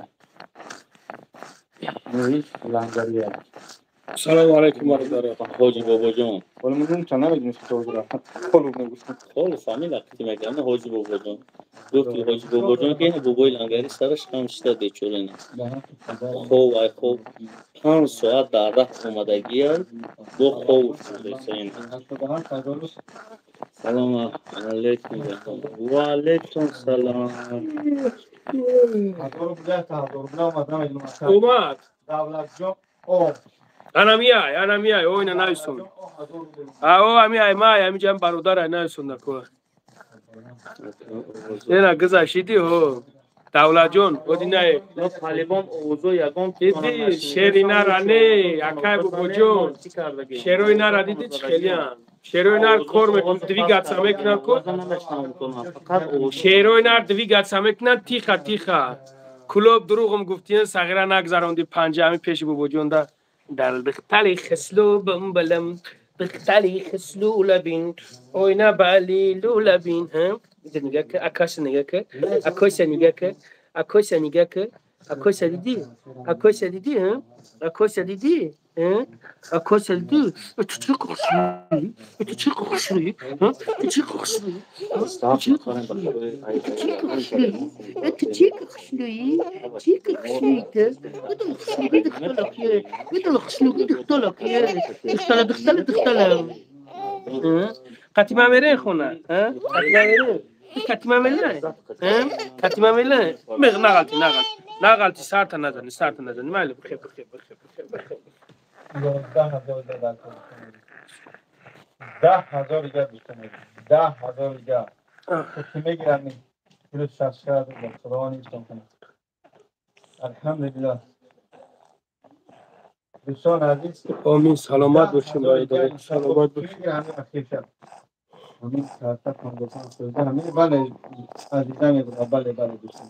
Ин лангария.
Салому алайкум бародаро.
Ҳоҷи бобоҷон.
Ҳоло мо нум чанд намедонем ки ҳоҷира. Холу мегуфтем.
Холу фамил ақти мегам ҳоҷи бобоҷон. Гуфти ҳоҷи бобоҷон ки ин бобои лангари сараш ҳам шида бечора ина. Хов ай хов 5 соат дар раҳ омадагия бо хов шуда ин. Салом алайкум. Ва алайкум салом.
Омад.
Давлатҷон о
Анамиай, анамиай, ойна нависон. Ао амиай май, амиҷам бародар ай нависон нако. Ена гузаштиди ҳо. Давлатҷон, одинай.
Но Талибон овозо ягон
диди шери нара не, акай бобоҷон. Шерои нара диди чӣ хелиян. Шерои нар кор мекунад, двигаться мекунад ку. Шерои нар двигаться мекунад тиха тиха. Клуб дурӯғм гуфтиен сағира нагзаронди панҷа ами пеши бобоҷон да. Дал духтари хислу бамбалам, духтари хислу лабин, ойна бали лулабин. Нига ки, акаша нига ки, акоша нига ки, акоша нига ки, акоша диди, акоша диди, акоша диди, акоша диди. Ту чӣ хушрӯӣ? Ту чӣ хушрӯӣ? Ту чӣ хушрӯӣ? Ту чӣ хушрӯӣ? Чӣ хушрӯӣ ту? Духтала, духтала, духтала. Қатима мере хона? Қатима мере? Қатима мере? Қатима мере? Нағалти, нағалти. Нағалти, сарта назани, сарта назани. Майли, бихе, бихе, бихе, бихе, бихе.
11000 10000 дига дӯстон, 10000 дига. Ки мегирам плюс 60 рубл. Худованд ҳифзтон кунад. Алҳамдулиллаҳ. Дӯстон азиз,
омин, саломат бошем бародаро, саломат бошем.
Ҳамин карта 55 ҳамин бале азиза мебуда, бале бале дӯстон.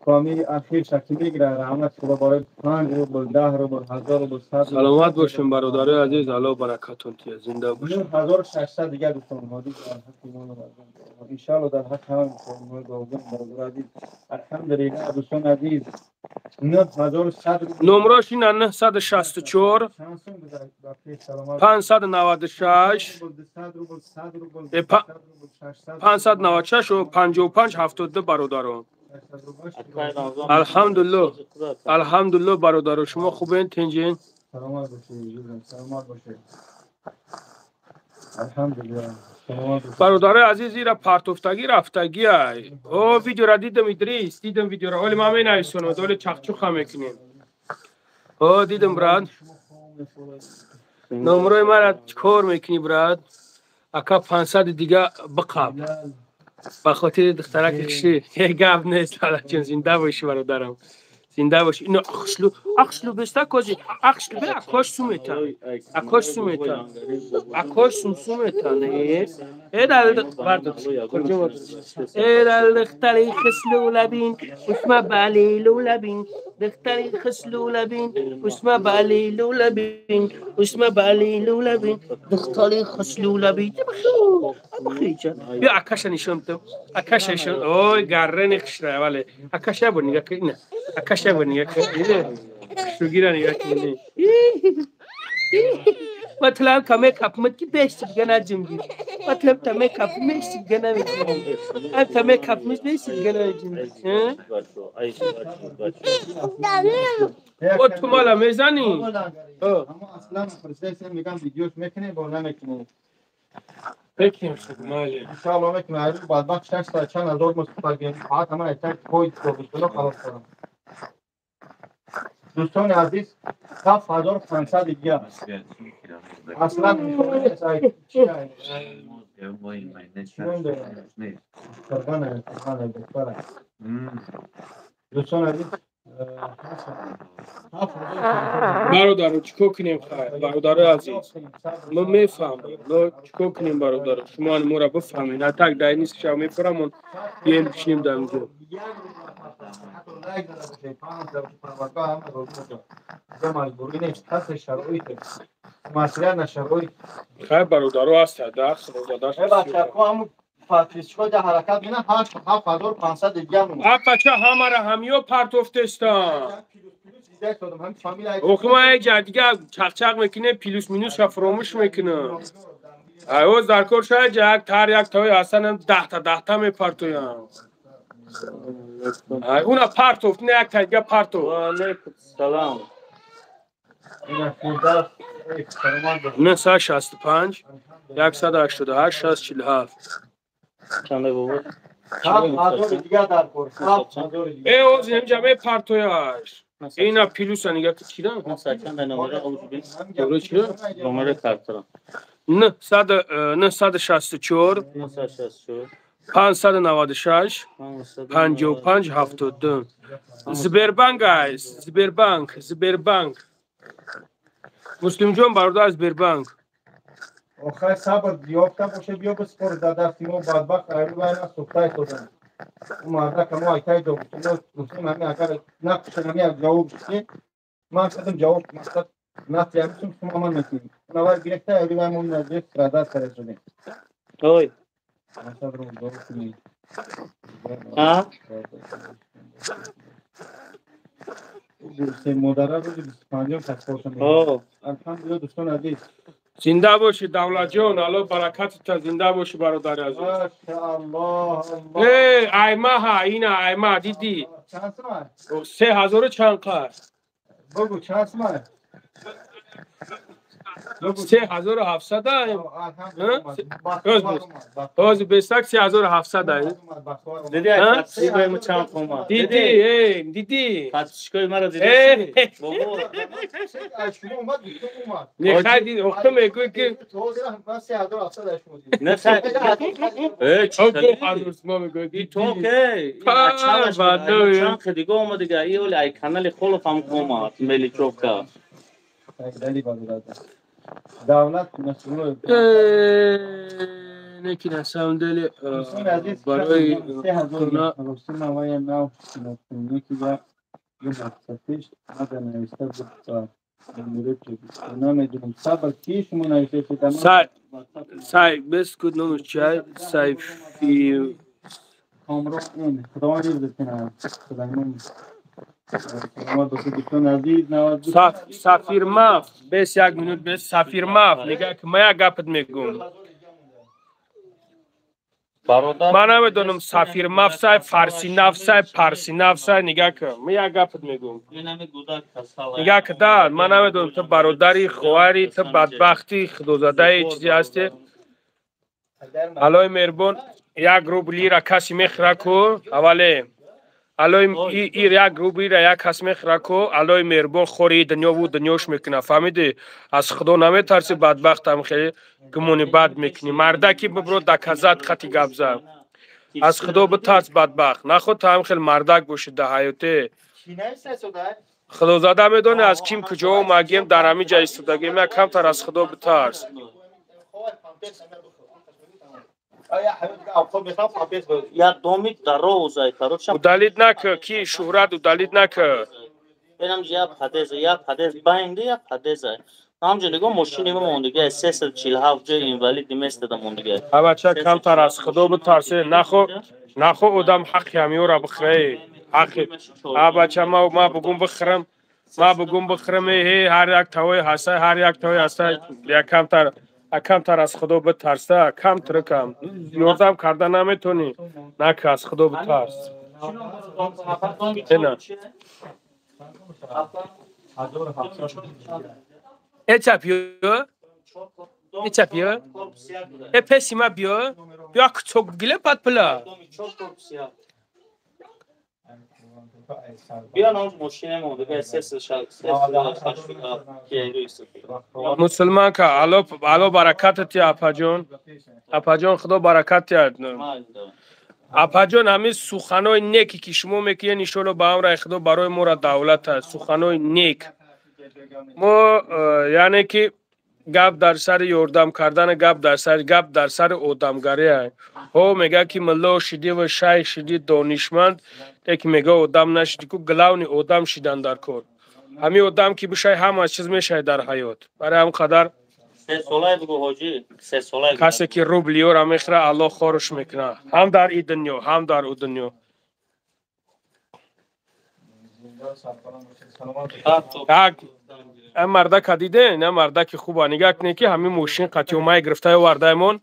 Коми ахир шакли мегирад, раҳмат Худо барои 5 рубл, 10 рубл, 1000 рубл, 100.
Саломат бошем бародарои азиз, Аллоҳ баракатон тия, зинда бошем.
9600 дигар дӯстон, ҳодис дар ҳаққи мо иншааллоҳ дар ҳаққи ҳама мусулмонҳои богун бародарои азиз. Алҳамдулиллаҳ дӯстон азиз, 9100 рубл.
Номрош ина 964 596 596 ва 55 72 бародарон. Алҳамдулиллоҳ, алҳамдулиллоҳ бародаро, шумо хубен, тинҷин?
Саломат бошед, саломат бошед. Алҳамдулиллоҳ.
Бародарои азиз, ира партофтагӣ рафтагӣ ай. О, видеора дидам, Идрис, дидам видеора. Оли ман менависонам, оли чахчуха мекунем. О, дидам, брат. Номрои мара чикор мекунӣ, брат? Ака 500 дига биқаб. Ба хотири духтараки киши. Гап нест, аллаҷон, зинда бошӣ бародарам. Зинда бошӣ. Ино ахшлу, ахшлу беста кози, ахшлу бе акош сумета. Акош сумета. Акош сум сумета, не? Э дал бардор. Куҷо бардор? Э дал духтари хислу лабин, усма бали лулабин. Духтари хислу лабин, усма бали лулабин, усма бали лулабин. Духтари хислу лабин. Абхиҷа. Биё акаша нишон бидам. Акаша нишон. Ой, гаррени хушра, вале. Акаша бо нига ки ина. Акаша бо нига ки ина. Хушругира нига ки ина. Матлаб каме капмат ки беш дига наҷунги. Матлаб таме капмеш дига намеҷунги. Ам таме капмеш беш дига намеҷунги. О, ту мала мезани?
Ҳамо аслан пурсидем, мегам видеош мекунем бо намекунем.
Мекунем шуд, майли.
Иншааллоҳ мекунем. Ай бадбахт 600 чанд ҳазор мустақим. Фақат ҳама айтак пой бисмиллоҳ халос кардам. Дӯстони азиз, 7500 дига. Аслан дӯстони азиз,
Бародаро, чӣ кор кунем? Хайр, бародарои азиз, мо мефаҳмем, но чӣ кор кунем, бародаро? Шумо моро бифаҳмед. А так дай нист шав мефаҳмон, бием бишинем дар инҷо.
Лайк зада бошед, паҳн зада бошед, парвардгоҳ ҳама розӣ бошад. Ҷа маҷбурӣ нест, касе шароите. Масъулият на шароит.
Хайр, бародаро ҳастад, да, худозадаш.
Э бачако, ҳамун подписчико ҷа ҳаракат мекунанд, 7500 дига мон.
А бача, ҳамара ҳамиё партофтестан. Охи ман ҷа дига чақчақ мекунем, плюс минусша фуромӯш мекунам. Ай оз дар кор шояд ҷа як тар як тои ҳастан, 10 та 10 та мепартоям. Ай уна партофт, не, як та дига партофт.
Ва алейкум салом.
965 188 647.
Чанде, бобо?
7000 дига дар кор, 7000 дига.
Э, оз инҷа мепартояш. Ина плюса нига ки чида?
Чанда номера овҷ бин?
Номера чида?
Номери картара.
964
964
596 55 72. Сбербанк ай, Сбербанк, Сбербанк. Муслимҷон, бародар, Сбербанк.
Охай, сабр ёфта боше, биё биспор дар дасти мо, бадбахт айру вайна сухтай додам. Мардака мо айтай до гуфтем, ҳами агар нақши ҳами як ҷавоб ки ман кардам, ҷавоб мақсад нафи ҳамисум шумо ман мекунем. Навар гирифта айру вай мо наздик страдат карда шудем.
Ой.
Мақсад ро ҷавоб кунем.
А?
Се модара рӯзи 25-ум паспорта.
О.
Алҳамдулилла, дӯстони азиз.
Зинда бошӣ, Давлатҷон, Алло баракатта, зинда бошӣ, бародари азиз.
Машааллоҳ.
Э, аймаҳа, ина айма, дидӣ?
Чанд сумай?
3000-у чанд қад?
Бугу, чанд сумай?
3700 ай. Ҳозир бестак 3700 ай.
Диди, подписчикои мо чанд омад?
Дидӣ, э, дидӣ?
Подписчикои маро дидӣ? Бобо.
Не, хай, дид, охто мегӯй ки
Не, хай. Э, чӣ
мо мегӯй
ки то ке? Чанд дига омад дига? И оли ай канали Холов ҳам омад, Меличовка.
Давлат масъул.
Неки, на самом деле, барои хона.
Рости ман нав шинохтем, ва ду ҳафта пеш мада нависта буд ба намедонам сабр ки шумо навиштед.
Сай бес куд, номаш чай, Сайфи.
Комрон ин худованд ҳифз кунад, Сулаймон.
Сафирмаф, бес, як минут, бес, Сафирмаф, нига ки, ма як гапат мегӯм. Ман намедонам, Сафирмафсай, Фарсинафсай, Парсинафсай, нига ки, ма як гапат мегӯм. Нига ки, да, ман намедонам, ту бародари, хоҳари, ту бадбахти, худозадаи чизе ҳасти. Аллои меҳрубон, як рублира касе мехӯра ку, аввале аллои ир як рублира як кас мехӯра ку, Аллои меҳрубон хори дунёву дунёш мекунад, фаҳмидӣ? Аз Худо наметарсӣ, бадбахтам, хеле гумони бад мекунӣ. Мардаки бибро доказать хати гап зад. Аз Худо битарс, бадбахт, наход та ҳам хел мардак бошӣ дар ҳаёте. Худозада медонӣ, аз ким куҷо омагем, дар ҳамин ҷа истодагем. Як камтар аз Худо битарс.
Як доми дарозай, короче.
Удалить нака, ки шуҳрат, удалить нака.
Инам як подъезд, як подъезд байнди, як подъезд. Ҳамҷо нигоҳ, мошини ма мондига, 347 ҷои инвалид местада мондига.
Абача, камтар аз Худо битарсе, нахо, нахо одам ҳаққи ҳамиёра бихӯре, ҳаққи абача ма бугум бихӯрам, ма бугум бихӯрам, э, ҳар як тавои ҳастай, ҳар як тавои ҳастай, як камтар аз Худо битарса, камтар кам ёрдам карда наметонӣ, нака, аз Худо битарс. Ина эча, биё, эча, биё, э, пеши ма биё, биё, кучок гиле пад пула.
Биё, мошине мондига, 387.
Мусулманка, алло, алло баракатат, апаҷон, апаҷон, Худо баракат диҳад. Апаҷон, ҳамин суханои неке ки шумо мекунед, иншоалло ба амраи Худо барои моро давлат аст. Суханои нек. Мо яъне ки гап дар сари ёрдам кардан, гап дар сари одамгарӣ. Ҳо мега ки мулло шидӣ ва шайх шидӣ, донишманд, лекин мега одам нашидӣ ку, главный одам шидан дар кор. Ҳамин одам ки бишай, ҳама чиз мешай дар ҳаёт. Барои ҳам қадар касе ки рублиёра мехӯра, Аллоҳ хоруш мекунад ҳам дар ин дунё, ҳам дар ӯ дунё. Так, ин мардака диден, ин мардаки хуба нигаҳ кунед ки ҳамин мошин қатиёмаи гирифтаи овардаемон.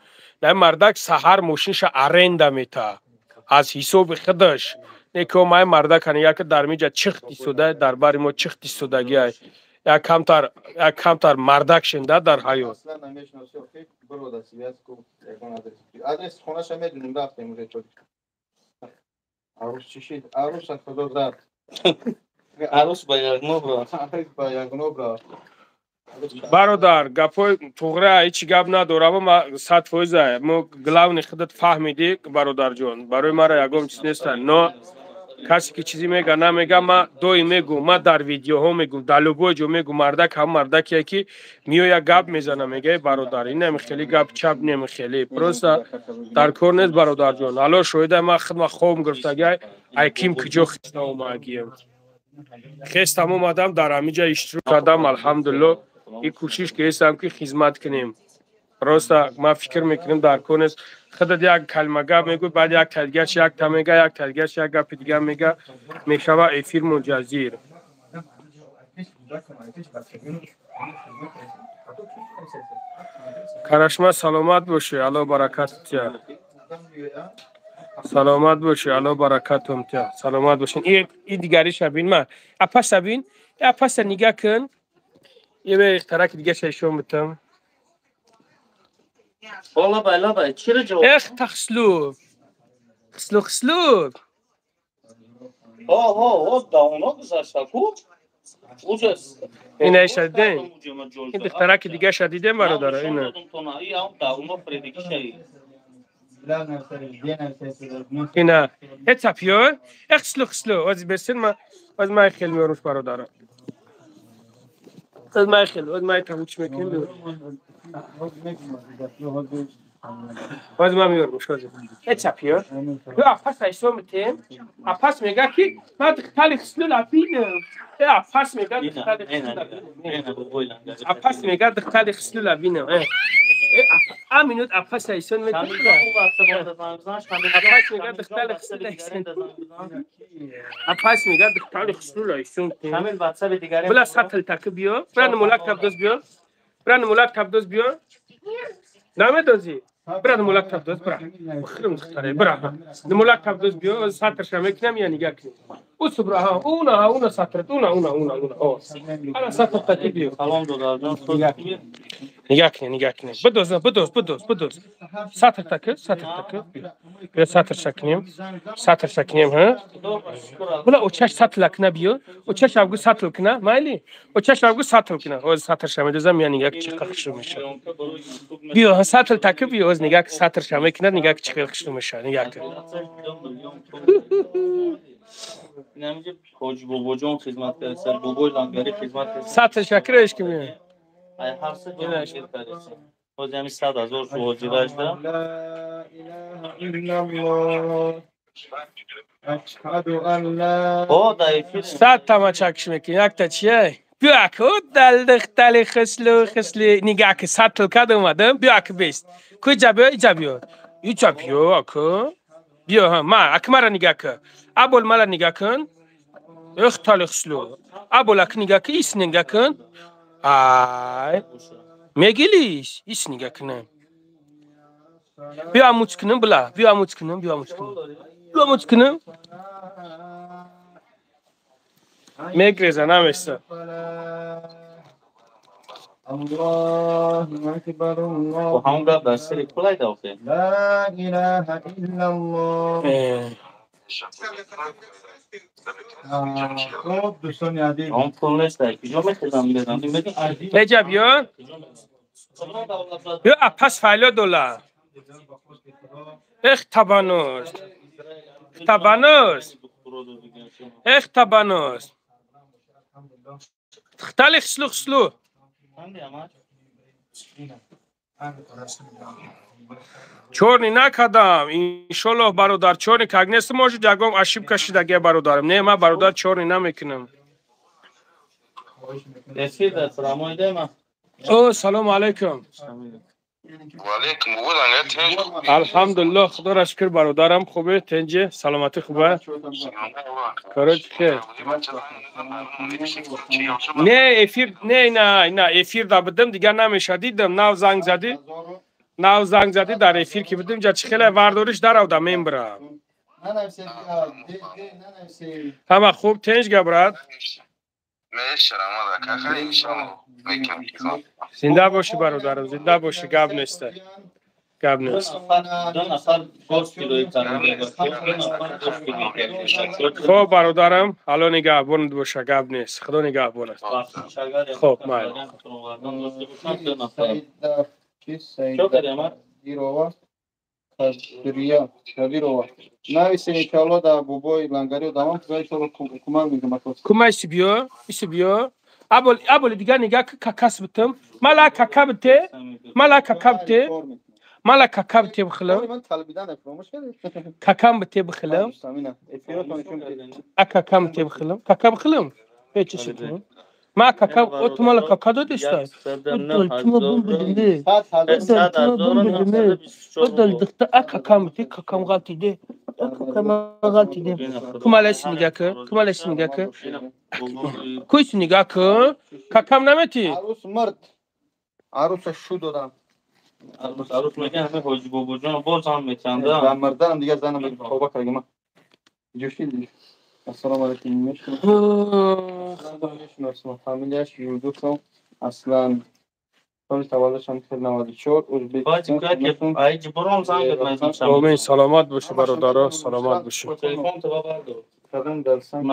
Ин мардак саҳар мошинша аренда метаҳад аз ҳисоби худаш. Не ки омаи мардака нигаҳ ки дар миҷа чихт истода, дар бари мо чихт истодагиай. Як камтар мардак шенда дар ҳаёт. Бародар, гапҳои туғра ҳеҷ гап надорам, ма 100% мо главный худат фаҳмидӣ, бародарҷон. Барои мара ягон чиз неста. Но касе ки чизе мега, намега, ма доим мегӯм, ма дар видеоҳо мегӯм, дар любой ҷо мегӯм, мардак ҳам мардакие ки меоя гап мезана, мега бародар, ин намехелӣ гап чап намехелӣ. Просто дар кор нест, бародарҷон. Алло шоҳида, ма худма хом гирифтагай, ай ким куҷо хеста омагием. Хестам омадам, дар ҳамин ҷа иштирок кардам, алҳамдулилло. И кӯшиш кардам ки хизмат кунем. Просто ма фикр мекунам дар кор нест. Худат як калима гап мегӯй, баъд як талгач як та мега, як талгач як гапи дигар мега, мешава эфир мунҷазир. Карашма, саломат бошӣ, Алло баракат тия. Саломат бошӣ, Алло баракатум тия. Саломат бошин. И дигариша бин ма. Апаса бин, апаса нигаҳ кун. Ебе тараки дигаша ишон битам. Эх, тахслу. Хислу, хислу. Ина иша дидем. Ин духтараки дигаша дидем, бародаро, ина. Ина, эцапиё, эх, хислу, хислу. Ози бесин ма, ози май хел меорумш, бародаро. Ози май хел, ози май тавуч мекунем. Ози ман меорумш, ози. Эцапиё. Ё апас айсо митем. Апас мега ки ма духтари хислу лабинам. Апас мега духтари хислу лабинам. Апас мега духтари хислу лабинам. А минут апас айсон метем. Апас мега духтари хислу лабинам. Апас мега духтари хислу лабинам. Бла сатл так биё. Бра мулак табдоз биё. Бра мулак табдоз биё. Намедозӣ? Бра мулак табдоз, бра. Хирм духтаре, бра. Мулак табдоз биё, сатрша мекунам, я нигаҳ кунем. Усубра, ҳа, уна, ҳа, уна сатрат, уна, уна, уна, уна. О. Ана сатр қати биё.
Салом додарҷон.
Нигаҳ кунем, нигаҳ кунем. Бидоз, бидоз, бидоз, бидоз. Сатр таки, сатр таки. Биё сатрша кунем. Сатрша кунем, ҳа? Була очаш сатла куна биё. Очаш авгу сатл куна, майли? Очаш авгу сатл куна. Оз сатрша медозам, я нигаҳ чӣ қадр хушрӯ мешавад. Биё, сатл таки биё, оз нигаҳ сатрша мекунад, нигаҳ чӣ қадр хушрӯ мешавад. Нигаҳ кун.
Ҳоҷи бобоҷон хизмат кард, бобои лангари хизмат кард.
Сатр шакираш ки меояд.
Ай ҳар се хизмат кард. Ҳоҷи ҳамин 100 000 шу ҳоҷи рашда. О, да эфир.
100 тама чакш мекунӣ, якта чия? Биё ака, о дал духтали хислу хисли, нигаҳ ки сатл кад омадам, биё ака бест. Куҷа биё, иҷа биё. Иҷа биё ака. Биё, ҳа, ма, ака мара нигаҳ кун. Абол мара нигаҳ кун. Эх, тали хислу. Абол ака нигаҳ кун, ис нигаҳ кун. Ай. Мегилиш, ис нигаҳ кун. Биё амуч кунам, була. Биё амуч кунам, биё амуч кунам. Биё амуч кунам. Мегреза, наместа.
Аллоҳу акбар, Аллоҳу
Бо ҳамон гап дар сари пулай дафте.
Ла илаҳа иллаллоҳ. Хуб, дӯстони азиз.
Он пул нест, куҷо мехезам медам?
Неҷа биё? Биё апас файла дола. Эх табаност. Табанус. Эх, табанус. Хтали хслу хслу. Чорни накардам. Иншоллоҳ бародар чорни как нест, может ягон ошибка шидагия бародарам. Не, ман бародар чорни намекунам. О, салому алайкум. Алҳамдулиллоҳ, худоро шукр бародарам, хубе, тенҷе, саломатӣ хубе. Короче, хел. Не, эфир, не, на, на, эфир да будам, дигар намеша дидам, нав занг задӣ. Нав занг задӣ дар эфир ки будам, ҷа чӣ хеле вардориш даравда мембра. Ҳама хуб, тенҷ га брат. Зинда бошӣ бародарам, зинда бошӣ, гап нест. Гап нест. Хоб бародарам, Алло нигаҳбонат боша, гап нест. Худо нигаҳбонат. Хоб, майли. Кумайси биё, иси биё. Абол, абол дигар нигаҳ какас битам. Мала кака бите, мала кака бите. Мала кака бите бихилам. Какам бите бихилам. А какам бите бихилам. Кака бихилам. Ҳеҷ чиз шуд. Ма кака, о ту мала кака додистай. О ту ма бум бидиме. О ту ма бум бидиме. О дал дихта а какам бите, какам ғалтиде. А какам ғалтиде. Кумаласи нигаҳ ки, кумаласи нигаҳ ки. Куйси нигаҳ ки, какам намети.
Арус мард. Аруса шу додам.
Арус меган ҳаме ҳоҷи бобоҷон боз ҳам метанда.
Ва марданам дигар занам тавба кардам. Ҷӯшид. Ассалому алайкум. Мешиносам. Фамилияш Юлдусов. Аслан соли таваллудшам 94, Ӯзбекистон.
Омин, саломат бошӣ бародаро, саломат бошӣ.
Телефон то бардор.
Кадам дар санг.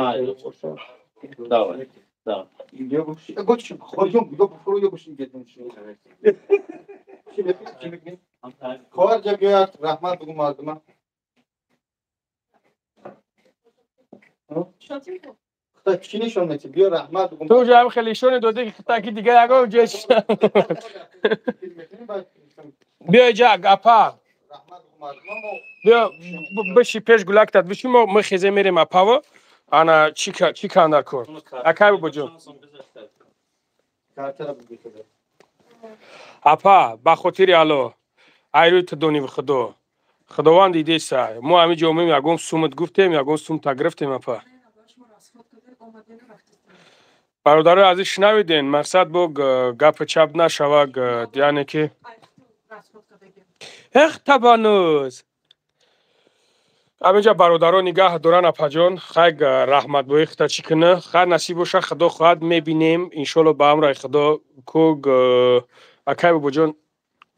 Давай. Давай.
Хоҳар биёяд, раҳмат бугу мардума. Чӣ нишон метӣ? Биё раҳмат бугу.
Ту ҷам хеле нишони додӣ ки хитаки дигар ягон ҷой биё ҷа апа. Биё биши пеш гулактат биши, мо мехезе мерем апаво. Ана чӣ кандар кор? Акай бобоҷон. Апа, ба хотири Аллоҳ, айрӯи ту донӣ Худо. Худованд дидеса. Мо ҳамин ҷо омем, ягон сумат гуфтем, ягон сумта гирифтем апа. Бародарои азиз, шунавиден, мақсад бо гапи чап нашава, яъне ки эх табануз. Ҳаминҷа бародаро нигаҳ доран апаҷон, хай раҳматбои хита чӣ кунӣ, хай насиб боша, Худо хоҳад мебинем, иншолло ба амраи Худо ку акай бобоҷон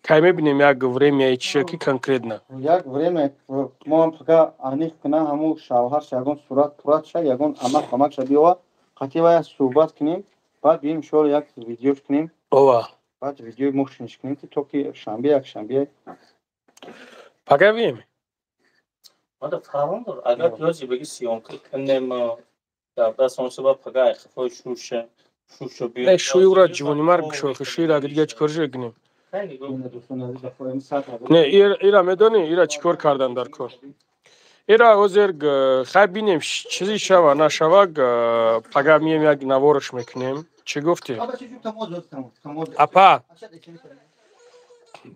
кай мебинем як времяи чиша ки конкретно.
Як время мо ҳам пока аниқ кунам, ҳамун шавҳарш ягон сурат пурат ша, ягон амак амак ша биёва, қатъи вая суҳбат кунем, баъд биём иншоалло як видеош кунем.
Ова.
Баъд видеои мошиниш кунем ки то ки шанбе, якшанбе.
Пага бием.
Мада фармон дор, агар ёзи беги съёмка кунем, дар даст он саба пага айхифои шуша, шуша биё.
Не, шуи ура ҷувонимарг шохи, шуи ра дига чӣ кор кунем? Не, ира медонӣ, ира чӣ кор кардан дар кор? Ира ҳозир хай бинем, чизе шава, нашава, пага мием як навораш мекунем. Чӣ гуфтӣ? Апа,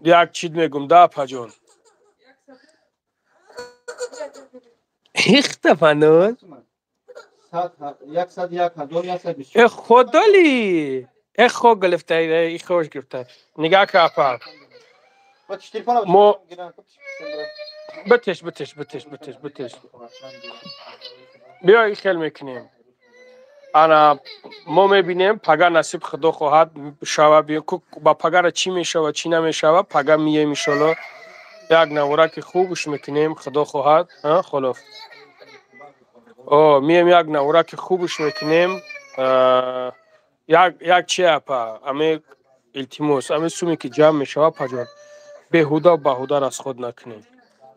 як чиз мегум да, апаҷон. Ихтафануз. Э худоли! Э хо гирифта, э хош гирифта. Нигаҳ ка апа. Мо битеш, битеш, битеш, битеш, битеш. Биё ин хел мекунем. Ана мо мебинем, пага насиб Худо хоҳад шава, биё ба пагара чӣ мешава, чӣ намешава, пага мием иншолло. Як навораки хубш мекунем, Худо хоҳад, холоф. О, мием як навораки хубш мекунем. Як чи апа, аме илтимос, аме суме ки ҷамъ мешава апаҷон, беҳуда баҳуда расход накунем.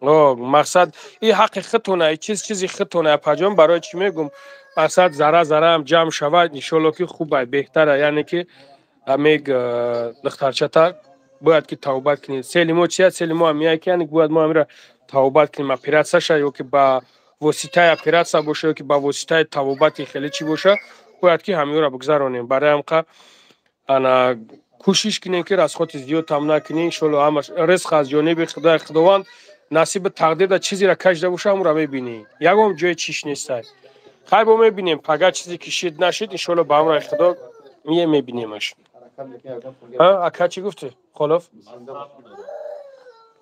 Мақсад и ҳаққи худтона, и чиз чизи худтона, апаҷон. Барои чӣ мегум? Мақсад зара зараам ҷамъ шавад, иншолло ки хубай, беҳтара. Яъне ки ҳамег духтарчата бояд ки тавбат кунед. Цели мо чи аст? Цели мо ҳамияе ки, яъне бояд мо ҳамира тавбат кунем, оператсияша ё ки ба воситаи оператсия боша, ё ки ба воситаи тавобати хеле чӣ боша, бояд ки ҳамиёро бигзаронем. Барои ҳамқа ана кӯшиш кунем ки расходи зиёд там накунем. Иншолло ҳамаш ризқ аз ҷониби Худои Худованд, насиби тақдирда чизеро кашида боша, ҳамонро мебинӣ, ягон ҷои чиш нестай. Хай, бо мебинем, пага чизе ки шид нашид, иншолло ба амрои Худо мие мебинемаш. Ака, чӣ гуфтӣ, Холов?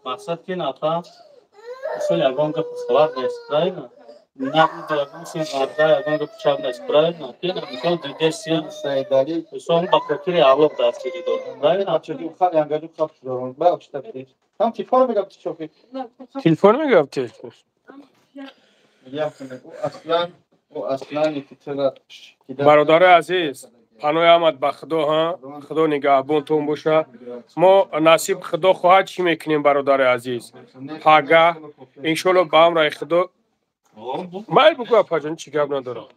Мақсад ки нафа мисол ягон гап хабар нест, правильно? На ягон сен арда ягон гап чап нест, правильно? Ки мисол дидесия, мисол ба хотири Аллоҳ дастгирӣ дорам, правильно?
Телефон мегапти, чофи.
Телефон мегапти. Бародарои азиз, паноҳи ҳамат ба Худо, ҳа, Худо нигаҳбонтон боша. Мо насиб Худо хоҳад, чӣ мекунем, бародари азиз? Пага иншолло ба амраи Худо. Майл, бугӯ, апаҷон, чӣ гап надорам.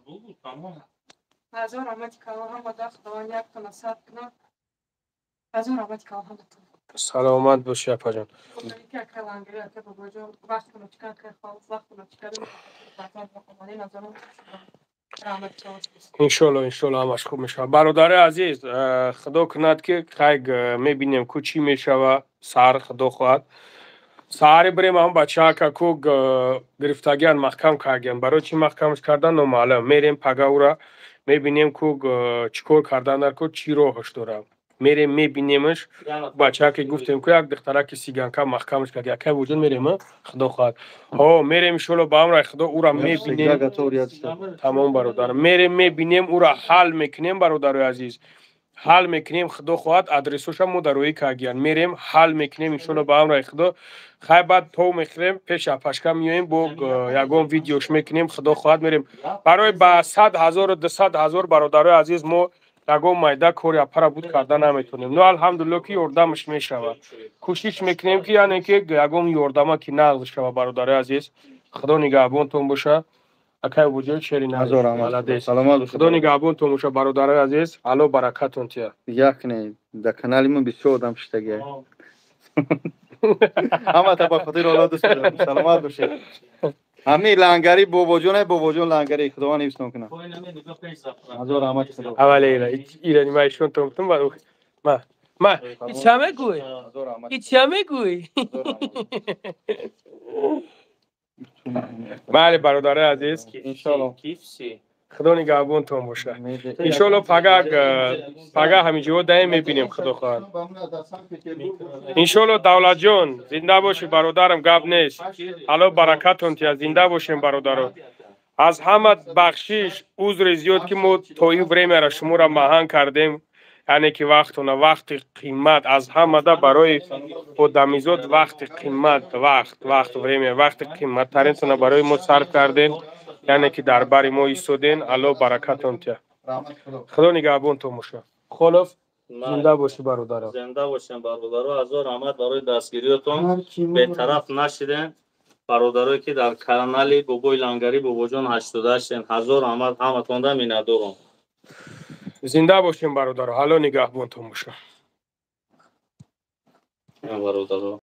Ҳазор раҳмати калон ҳамада, Худованд яктона сад кунад. Ҳазор раҳмати калон ҳаматон.
Саломат бошӣ, апаҷон.
Ки ака Лангари, ака Бобоҷон, вақтона чикар ка, вақтона чикар, назарон.
Иншолло, иншолло ҳамаш хуб мешавад, бародари азиз. Худо кунад ки хай мебинем ку чӣ мешава саҳар. Худо хоҳад, саҳари бирем ҳам бачаака ку гирифтагиан, маҳкам кардиан. Барои чӣ маҳкамаш кардан, номаълум. Мерем пага, ура мебинем ку чӣ кор кардан дар ку, чӣ роҳаш дорад. Мерем, мебинемаш. Бачааке гуфтем ку, як духтараки сиганка маҳкамаш кард. Якай вуҷуд мерем, Худо хоҳад, ҳо, мерем иншолло ба амраи Худо, ура мебинем. Тамом, бародар, мерем, мебинем, ура ҳал мекунем, бародарои азиз, ҳал мекунем. Худо хоҳад, адресоша мо дар рӯи кагиян, мерем, ҳал мекунем иншолло ба амраи Худо. Хай, баъд тов мехӯрем, пеш апашка меоем, бо ягон видеош мекунем. Худо хоҳад, мерем барои ба 100 000-у 200 000. Бародарои азиз, мо ягон майда кори апара буд карда наметонем. Ну, алҳамдулилло ки ёрдамаш мешавад, кӯшиш мекунем ки, яъне ки ягон ёрдама ки нағз шава. Бародарои азиз, Худо нигаҳбонтон боша. Акай Абуҷон, шери. Худо нигаҳбонтон боша, бародарои азиз, Алло баракатон тия.
Як не, дар канали мо бисёр одам шиштагия. Ҳамата ба хотири Алло дӯст медорам. Саломат бошед. Ҳамин Лангари Бобоҷон, Бобоҷон Лангари, Худованд ҳифзтон кунад. Ҳазор раҳмати Худо.
Аввале ира ма ишон томтум ма ма ича мегӯй, ича мегӯй. Бале, бародарои азиз,
иншолло.
Худо нигаҳбонтон боша. Иншолло пага, пага ҳаминҷо даем, мебинем, Худо хоҳад, иншолло. Давлатҷон, зинда бошӣ, бародарам, гап нест. Алло баракатон тия, зинда бошем, бародаро. Аз ҳама бахшиш, узри зиёд ки мо то ин времяра шуморо маҳан кардем, яъне ки вақтона, вақти қимат аз ҳамада барои одамизод, вақти қимат, вақт, время, вақти қиматтаринтона барои мо сарф кардем, яъне ки дар бари мо истоден. Алло баракатон тия, Худо нигаҳбонтон боша. Холов, зинда бошӣ, бародаро.
Зинда бошем, бародаро. Ҳазор раҳмат барои дастгириётон, бетараф нашидем. Бародарое ки дар канали Бобои Лангарӣ, Бобоҷон 88-ен, ҳазор раҳмат ҳаматонда, миннатдорам.
Зинда бошем, бародаро, Алло нигаҳбонтон боша.
Бародаро.